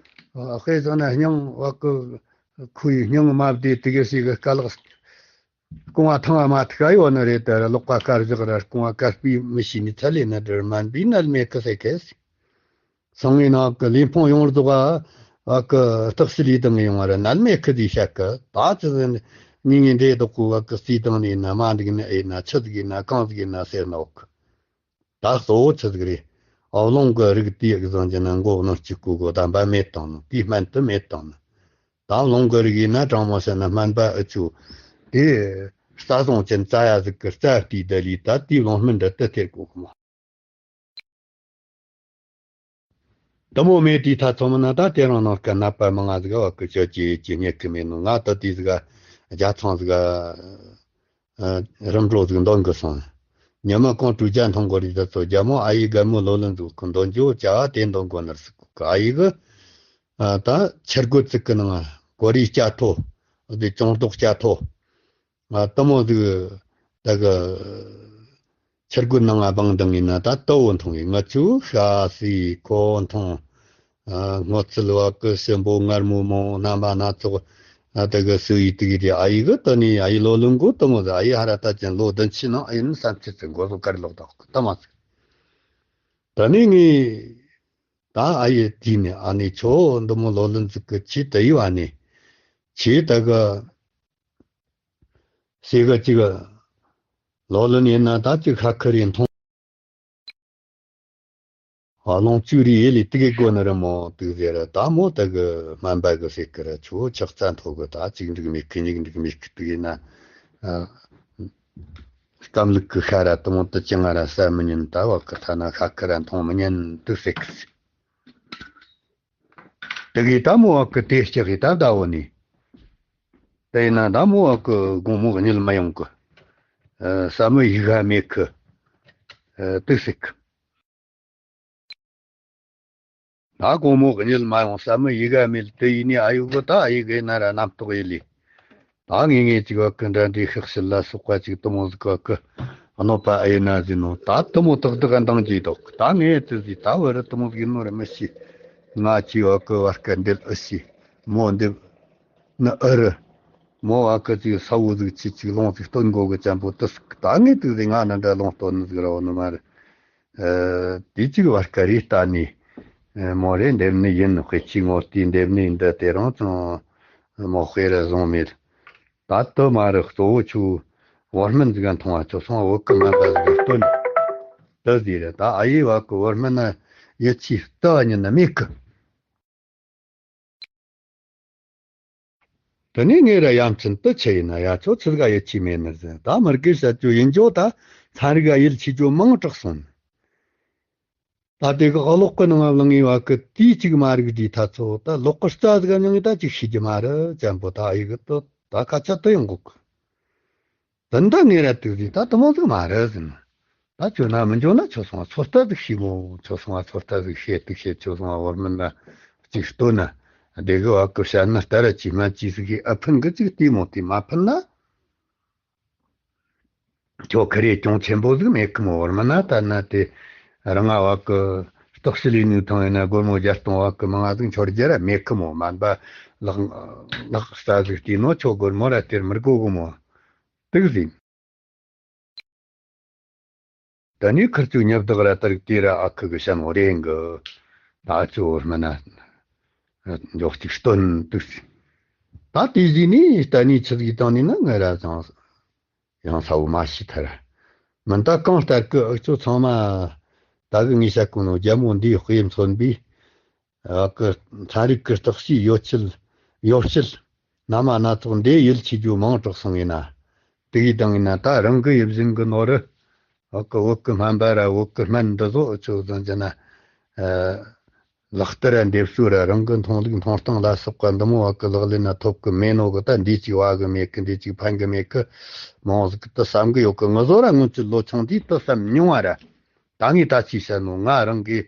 ཨ། དཔེ་བཞག་ན་སྙིང་བ་གི་ཁོའི་སྙིང་མ་བདེ་དུ་གི་ཞིག་གི་དཀའ་ལག་རྐང་བ་ཐང་བ་མ་ཐུག་ག་ཡོད་ནི་རེད། དེ་ར་ལོག་པ་དཀར་བཞག་ར་རྐང་བ་དཀར་སྤུས་མི་ཤེས་ནི་ཚ་ལེ་ན་དེར་སྨན་པའི་ནད་མེད་ཁི་ཟེར་གི། སང་ངེ་ནང་གི་ལས་ཕུང་ཡོངས་རྫོགས་ཨ་གི་བརྟག་ཞིབ་ལས་དང་ངེ་ཡོང་བ་ར་ནད་མེད་ཁི་དེ་བཤད་གི། ད་ཅི་ཟེར་ནི་ངེ་ངེ་འདྲེ་དོག་གོ་བ་གི་རྩིས་དང་ནི་ན་མ་འགྲིག་ནི་ཨེ་ན་ཆི་ཟིག་ཡིན་ན་གང་ཟིག་ཡིན་ན་ཟེར་ནོ་གི། ད་གཙོ་བོ་ཆི་ཟིག་རེད། ཨོ་རླུང་གི་རིགས་དེ་ཡག་བཟང་གྱི་ན་མགོ་གནོན་གཅིག་གོ་གོ་ད་འབའ་མེད་བཏང་ནོ། དེའི་སྨན་དུ་མེད་བཏང་ནོ། ད་རླུང་གི་རིགས་ཡིན་ན་དྲང་མོ་བཤད་ན་སྨན་པ་ཨུ་ཆུ་དེ་རྩ་བཟང་ཅན་རྩ་ཡ་ཟིག་གི་རྩ་བལྟས་ད་ལི་ད་དེའི་རླུང་སྨན་འདྲ་དུ་ཐེར་གོ་གི་མོ། དུ་མོ་མེད་དེའི་ཐ་ཚོ་མི་ན་ད་དེ་རང་ནང་སྐད་ནད་པ་མང་ང་ཟིག་བ་གི་ཅོ་ཅེ་ཅེ་རྙེད་གི་མེད་ནོ། ང་ད་དེ་ཟིག་རྒྱ་ཚང་ཟིག་ཨ། རིམ་གྲོ་ཟིག་འདོན་གི་སོང་། ཉི་མ་གང་དྲུག་བརྒྱ་མཐོང་གོ་རི་ད་ཚོ་རྒྱ་མོ་ཨ་ཡེ་རྒན་མོ་ལོ་ལོན་ཟིག་གི་འདོན་རྒྱུ་བྱ་བ་དེ་འདོན་གོ་ནར་ཟིག་གི། ཨ་ཡེ་གི་ཨ་ད་ཆུ་རྒོད་ཙིག་གི་ནང་གོ་རི་སྐྱ་ཐོ་ཟིག་ཅུང་རྡོག་སྐྱ་ཐོ། ང་ལྟད་མོ་ཟིག་ད་གི་ཆུ་རྒོད་ནང་ང་སྦང་དང་ཡིན་ན་ད་ལྟ་བུ་མཐོང་ངེ་ང་ཆུ་ཤ་སི་ཁོ་མཐོང་། ཨ། སྔོ་ཚལ་བ་གི་སྲིན་པོ་མངར་མོ་མོ་རྣམ་པ་སྣ་ཚོགས། ཨ། ད་གི་སུ་ཡི་དུ་གི་དེ་ཨ་ཡི་གི་ད་ནི་ཨ་ཡི་ལོ་ལོན་གོ་ལྟད་མོ་ཟིག་ཨ་ཡི་ཧ་ར་ད་ཅན་ལོ་བདུན་ཕྱི་ནང་ཨ་ཡི་ནི་བསམ་ཚུལ་ཚུལ་མགོ་ལོ་དཀར་ལོག་ད་ལྟ་མ་ཟིག་ད་ནི་ངས་ད་ཨ་ཡི་དེ་ནི་ཨ་ནི་ཆོ་འདི་མོ་ལོ་ལོན་ཟིག་གི་ཆི་ད་ཡི་བ་ནི་ཆི་ད་གི་ཟེ་ག་ཅིག་ལོ་ལོན་ཡིན་ན་ད་ཅིག་ཤ་ཁ་རེ་མཐོང་། ཨ། ལོངས་སྤྱོད་རེ་ཡེ་ལས་དེ་གི་སྒོ་ནས་རི་མོ་དུག་ཟེར་ར་ད་མོ་ད་གི་སྨན་པ་གི་ཟེར་གི་ར་ཆུ་ཆག་རྩ་མཐོ་གི་ད་གཅིག་འགྲིག་མེད་གི་གཉིས་འགྲིག་མེད་གི་དུག་ཡིན་ན། ཨ། སྐམ་ལུག་གི་ཤ་ར་དུ་མོ་དུ་ཅི་ང་ར་ཟ་མི་ཉན། ད་བ་གི་ཐ་ན་ཤ་ཁ་ར་མཐོང་མི་ཉན་དུག་ཟེར་གི། དེ་གི་ད་མོ་བ་གི་དེ་ལྕགས་གི་ད་ཟླ་བོ་ནི། དེ་ན་ད་མོ་བ་གི་དགོང་མོ་གཉིད་མ་ཡོང་གི། ཨ། ཟ་མི་ཡི་ག་མེད་གི། ཨ། དུག་སྲིད་གི། ད་དགོང་མོ་གཉིད་མ་ཡོང་ཟ་མི་ཡི་ག་མེད། དེ་ཡིན་ནི་ཨ་ཡུ་གི་ད་ཨ་ཡི་གི་ན་ར་རྣམ་རྟོག་ཡི་ལི། ད་ངེས་ངེས་ཅིག་བ་གི་འདྲ་འདྲའི་ཤག་ཤིལ་ལ་སོགས་པ་ཅིག་དུ་མོ་ཟིག་བ་གི་གནོད་པ་ཨེ་ན་ཟིན་ནོ། ད་དུ་མོ་ཏག་ཏག་འདང་གྱིས་དོག་ད་ངས་དུ་ཟིག་ད་བུ་རི་དུ་མོ་ཟིག་ཡིན་ནོ་ར་མི་ཤེས། ང་ཅི་བ་གི་བར་སྐད་འདེད་ཨི་ཤེས། མོ་འདེབ་ནི་ཨི་རི། མོ་བ་གི་ཅིག་ས་བོ་ཟིག་ཅི་ཅིག་ལོང་ཟིག་སྟོན་གོ་གི་ཅན་པོ་དུ་སིག་ད་ངས་དུ་ཟིག་ང་ནི་འདྲ་ལོང་སྟོན་ནི་ཟིག་ར་བ་ནི་མ་རེད། ཨ། དེ་ཅིག་བར་སྐད་རེ་ལྟ་ནས། ཨ། མོ་རེ་འདེབས་ནི་ཡིན། དཔེ་ཆའི་ངོ་བལྟས་འདེབས་ནི་འདི་དེ་རང་ཅང་མོ་དཔེ་ར་བཟང་མེད། ད་དུ་མ་རེད། གཙོ་བོ་ཆུ་བོད་སྨན་ཟིག་ག་མཐོང་བ་ཆོ་སོང་བོད་གི་སྨན་པ་ཟིག་ག་སྟོན། དུ་ཟིག་རེད། ད་ཨ་ཡེ་བ་གི་བོད་སྨན་ན་ཡིད་ཆེས་ལྟ་བ་ཉིད་ན་མེད་གི། དེ་ནས་ངས་ར་ཡ་མཚན་དུ་ཆི་ཡིན་ན་ཡ་ཆོ་ཆི་ཟིག་ག་ཡིད་ཆེས་མེད་ནི་ཟིན། ད་མི་དགེ་བཤད་རྒྱུ་ཡིན་རྒྱུ་ད་ཚན་རིག་ག་ཡིད་ཆེས་རྒྱུ་མང་དྲགས་སོང་། ད་དེ་གི་གློག་གི་ནང་བླངས་ངེས་བ་གི་དུས་གཅིག་མ་རིག་དུས་ཐ་ཚོ་ད་ལོག་གི་རྩ་ཟིག་ག་མྱང་ངེས་ད་ཅིག་ཤེས་རྒྱུ་མ་རེད་ཅན་པོ་ད་ཨ་ཡི་གི་དུ་ད་སྐད་ཆ་དུ་ཡོང་གོ་གི། དེ་འདྲ་ངས་ར་དུས་ཟིག་ད་དུ་མོ་ཟིག་མ་རེད་ཟིན། ད་ཁྱོད་ན་མི་འཇོན་ན་ཁྱོད་སོང་ང་ཚོད་ལྟ་ཟིག་བྱོས་མོ། ཁྱོད་སོང་ང་ཚོད་ལྟ་ཟིག་བྱོས། དེ་བྱས་ཁྱོད་སོང་ང་འོར་མིན་ན་གཅིག་སྟོན་ན། དེ་གི་བ་གི་བཤད་ན་ལྟ་ར་ཅིག་སྨན་ཅིག་ཟིག་གིས་ཨ་ཕན་གི་ཅིག་ལྟོས་མོ། དེ་མ་ཕན་ན། ཁྱོད་ཁ་རེ་གྱོང་ཆེན་པོ་ཟིག་མེད་གི་མོ། འོར་མིན་ན་ད་ན་དེ་རང་ང་བ་གི་སྟོག་ཤི་ལས་ནུས་ཐང་ཡིན་ན་སྒོར་མོ་བརྒྱ་སྟོང་བ་གི་མང་ང་ཟིག་འཆོར་རྒྱུ་ར་མེད་གི་མོ། སྨན་པ་ལག་ལག་རྩ་ཟིག་བལྟས་ནོ་ཁྱོད་སྒོར་མོ་ར་སྟེར་མི་དགོ་གི་མོ། དེ་གི་ཟིག་ད་ནི་ཁིར་ཚོའི་ཉབ་བདག་ར་ད་རིག་དེ་ར་ཨ་ཁུ་གི་ཤན་འོ་རེ་གི། ད་ཨ་ཚོ་འོ་སྨན་ན་འཇོག་ཅིག་སྟོན་དུས། ད་དེ་ཟིག་ནི་ད་ནི་ཆི་ཟིག་བཏང་ནི་ན་ང་ར་ཚང་ཡང་ས་བོ་མ་ཤི་ཐར། མི་ད་གང་ལྟར་གི་ཨ་ཚོ་ཚང་མ་ད་གི་ངེད་ཤ་ཀུན་ནོ་རྒྱ་མོ་འདིའི་དཔེ་མཚོན་པའི། བ་གི་ཚན་རིག་གི་བརྟག་དཔྱད་ཡོ་ཆེད་ཡོ་བྱད་སྣ་མ་སྣ་ཚོགས་འདི་ཡིད་ཆེས་རྒྱུ་མང་དྲགས་སོང་ཡིན་ན། དེ་ཡིས་དང་ཡིན་ན་ད་རང་གི་ཡིད་བཞིན་གི་ནོར་རི་བ་གི་བོད་གི་སྨན་པ་ར་བོད་གི་སྨན་འདི་ཚོ་ཆོས་བཟང་གྱི་ན། ལག་བསྟར་ར་འདེབས་གསོ་ར་རང་གི་མཐོང་ལུགས་མཐོང་སྟངས་ལ་སོགས་པ་འདི་མོ་བ་གི་ལག་ལེན་ན་ཐོབ་གི་མེད་ནོ་གི། ད་འདི་ཅིག་བ་གི་མེད་གི། འདི་ཅིག་ཕན་གི་མེད་གི། མང་ཟིག་གི་ད་བསམ་གི་ཡོད་གི། ང་ཚོ་ར་སྔོན་ཆད་ལོ་ཆུང་དུས་ད་བསམ་མྱོང་བ་ར། ད་ངས་ད་ཅི་བཤད་ནོ། ང་རང་གི་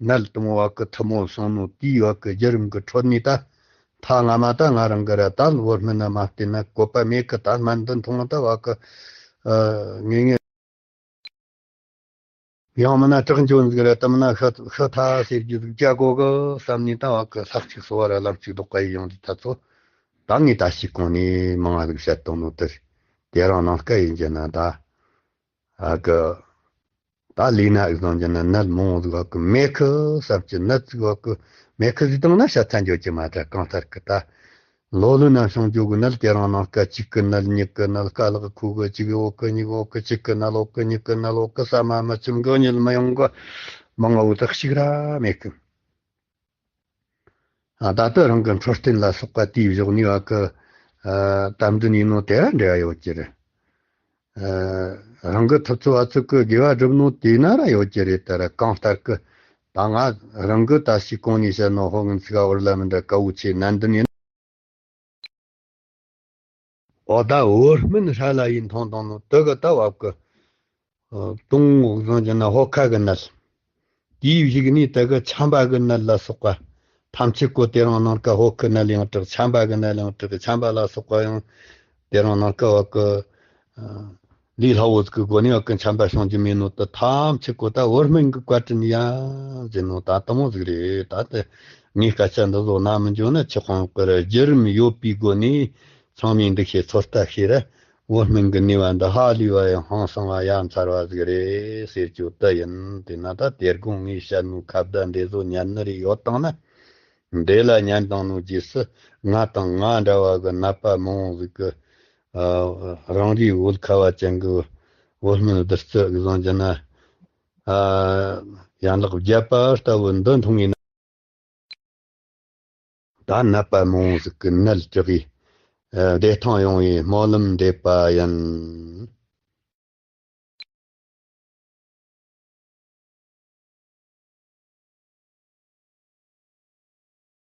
ནད་དུ་མོ་བ་གི་ཐུ་མོ་སོང་ནོ་དེའི་བ་གི་བརྒྱུད་རིམ་གི་ཁྲོད་ནས་ད་ཐ་ང་མ་ད་ང་རང་གི་ར་ད་བོད་སྨན་ན་མ་བལྟས་ན་བཀོད་པ་མེད་གི། ད་སྨན་འདི་འཐུང་ད་བ་གི་ཨ་ངེས་ངེས་ཡང་མིན་ན་དྲག་འཇོན་ཟིག་ར་ད་མིན་ན་ཤ་ཤ་ཐ་ཟེར་རྒྱུ་ཟིག་རྒྱག་གོ་གི་བསམ་ནས་ད་བ་གི་ལྷག་ཅིག་གསོ་བ་ར་ལམ་ཅིག་ལྡོག་ག་ཡི་ཡོང་དུས་ད་ཚོ་ད་ངས་ད་ཤི་གོང་ནས་མང་བ་ཟིག་བཤད་བཏང་ནོ་དེ་རེད། དེ་རང་ནང་སྐད་ཡིན་གྱི་ན་ད། ཨ་གི། ད་ལས་ན་ཨིག་བཟང་གྱི་ན་ནད་མང་བོ་ཟིག་བ་གི་མེད་གི་བསམ་གྱི། ནད་ཟིག་བ་གི་མེད་གི་ཟིག་བཏང་ན་ཤ་ཚ་འཇོག་གི་མ་ད་གང་ལྟར་གི་ད། ལོ་ལོ་ན་སོང་འཇོག་གི་ནད་དེ་རང་ནང་སྐད་གཅིག་གི་ནད་གཉིས་གི་ནད་ཀ་ལག་ཁུ་གི་གཅིག་འོག་གི་གཉིས་འོག་གི་གཅིག་གི་ནད་འོག་གི་གཉིས་གི་ནད་འོག་གི་ས་མ་མི་ཆུམ་གི་གཉིད་མི་ཡོང་གི་མང་བོ་དག་ཞིག་ར་མེད་གི། ཨ་ད་ལྟ་རང་གི་འཕྲོད་བསྟེན་ལ་སོགས་པ་དེའི་གཞོགས་ནས་བ་གི་ཨ་དམ་འཛིན་ཡིན་ནོ་དེ་ར་འབྲེལ་བ་ཡོད་ཀྱི་རེད། ཨ་རང་གི་ཐུབ་ཚོད་བ་ཚོད་གི་དགེ་བ་སྒྲུབ་ནོ་དེ་ན་ར་ཡོད་ཀྱི་རེད། དེ་ར་གང་ལྟར་གི་ད་ང་རང་གི་ད་ཞིག་གོང་ནས་བཤད་ནོ་ཧོ་ངན་ཚིག་བར་ལ་མི་འདྲ་དཀའ་བོ་ཆེ་ནན་ཏན་ཡིན། ཨོ་ད་བོད་སྨན་ཧྲ་ལ་ཡིན་མཐོང་དང་ནོ་དེ་གི་ད་བབ་གི་ཨ་དུང་འོག་བཟང་གྱི་ན་ཧོ་ཁ་གི་ནད། དེའི་གཞུག་ནས་དེ་གི་ཆམ་པ་གི་ནད་ལ་སོགས་པ། ཐམས་ཅད་ཀོ་དེ་རང་ནང་ཀ་ཧོ་ཁི་ནད་ཡང་དྲག་ཆམ་པ་གི་ནད་ཡང་དྲག་ཆམ་པ་ལ་སོགས་པ་ཡང་དེ་རང་ནང་ཀ་བ་གི་ཨ་ལས་སླ་བོ་ཟིག་གི་སྒོ་ནས་བ་གི་ཆམ་པ་བྱུང་རྒྱུ་མེད་ནོ་དེ་ཐམས་ཅད་ཀོ་ད་བོད་སྨན་གི་བཀའ་དྲིན་ཡ་ཟེར་ནོ་ད་དེ་མོ་ཟིག་རེད། ད་དེ་ངས་སྐད་ཆ་འདི་ཚོ་ན་མི་འཇོན་ན་ཆི་ཁོང་གི་ར་བརྒྱུད་རིམ་ཡོད་པའི་སྒོ་ནས་ཚང་མས་འདི་ཤེས་ཚོད་ལྟ་ཤེས་ར། བོད་སྨན་གི་ནུས་པ་འདི་ཧ་ལས་པ་ཡང་ཧང་སང་བ་ཡ་མཚར་བ་ཟིག་རེད་ཟེར་རྒྱུ་དེ་ཡིན། དེ་ན་ད་དེ་དགོང་ངས་བཤད་ནོ་ཁ་བརྡ་འདི་ཚོ་ཉན་ནི་རེ་ཡོད་དང་ན། འདི་ལ་ཉན་དང་ནོ་རྗེས་སུ་ང་དང་ང་འདྲ་བ་གི་ནད་པ་མང་བོ་ཟིག་གི་ཨ་རང་རེའི་བོད་ཁ་བ་ཅན་གི་བོད་སྨན་བདུད་རྩི་ཟིག་བཟང་རྒྱུ་ན། ཨ་ཡན་ལག་བརྒྱད་པ་ལྟ་བུ་འདི་འཐུང་ངེས་ན། ད་ནད་པ་མང་བོ་ཟིག་གི་ནད་ཅི་གི་ཨ་བདེ་ཐང་ཡོང་བའི་སྨོན་ལམ་འདེབས་པ་ཡིན།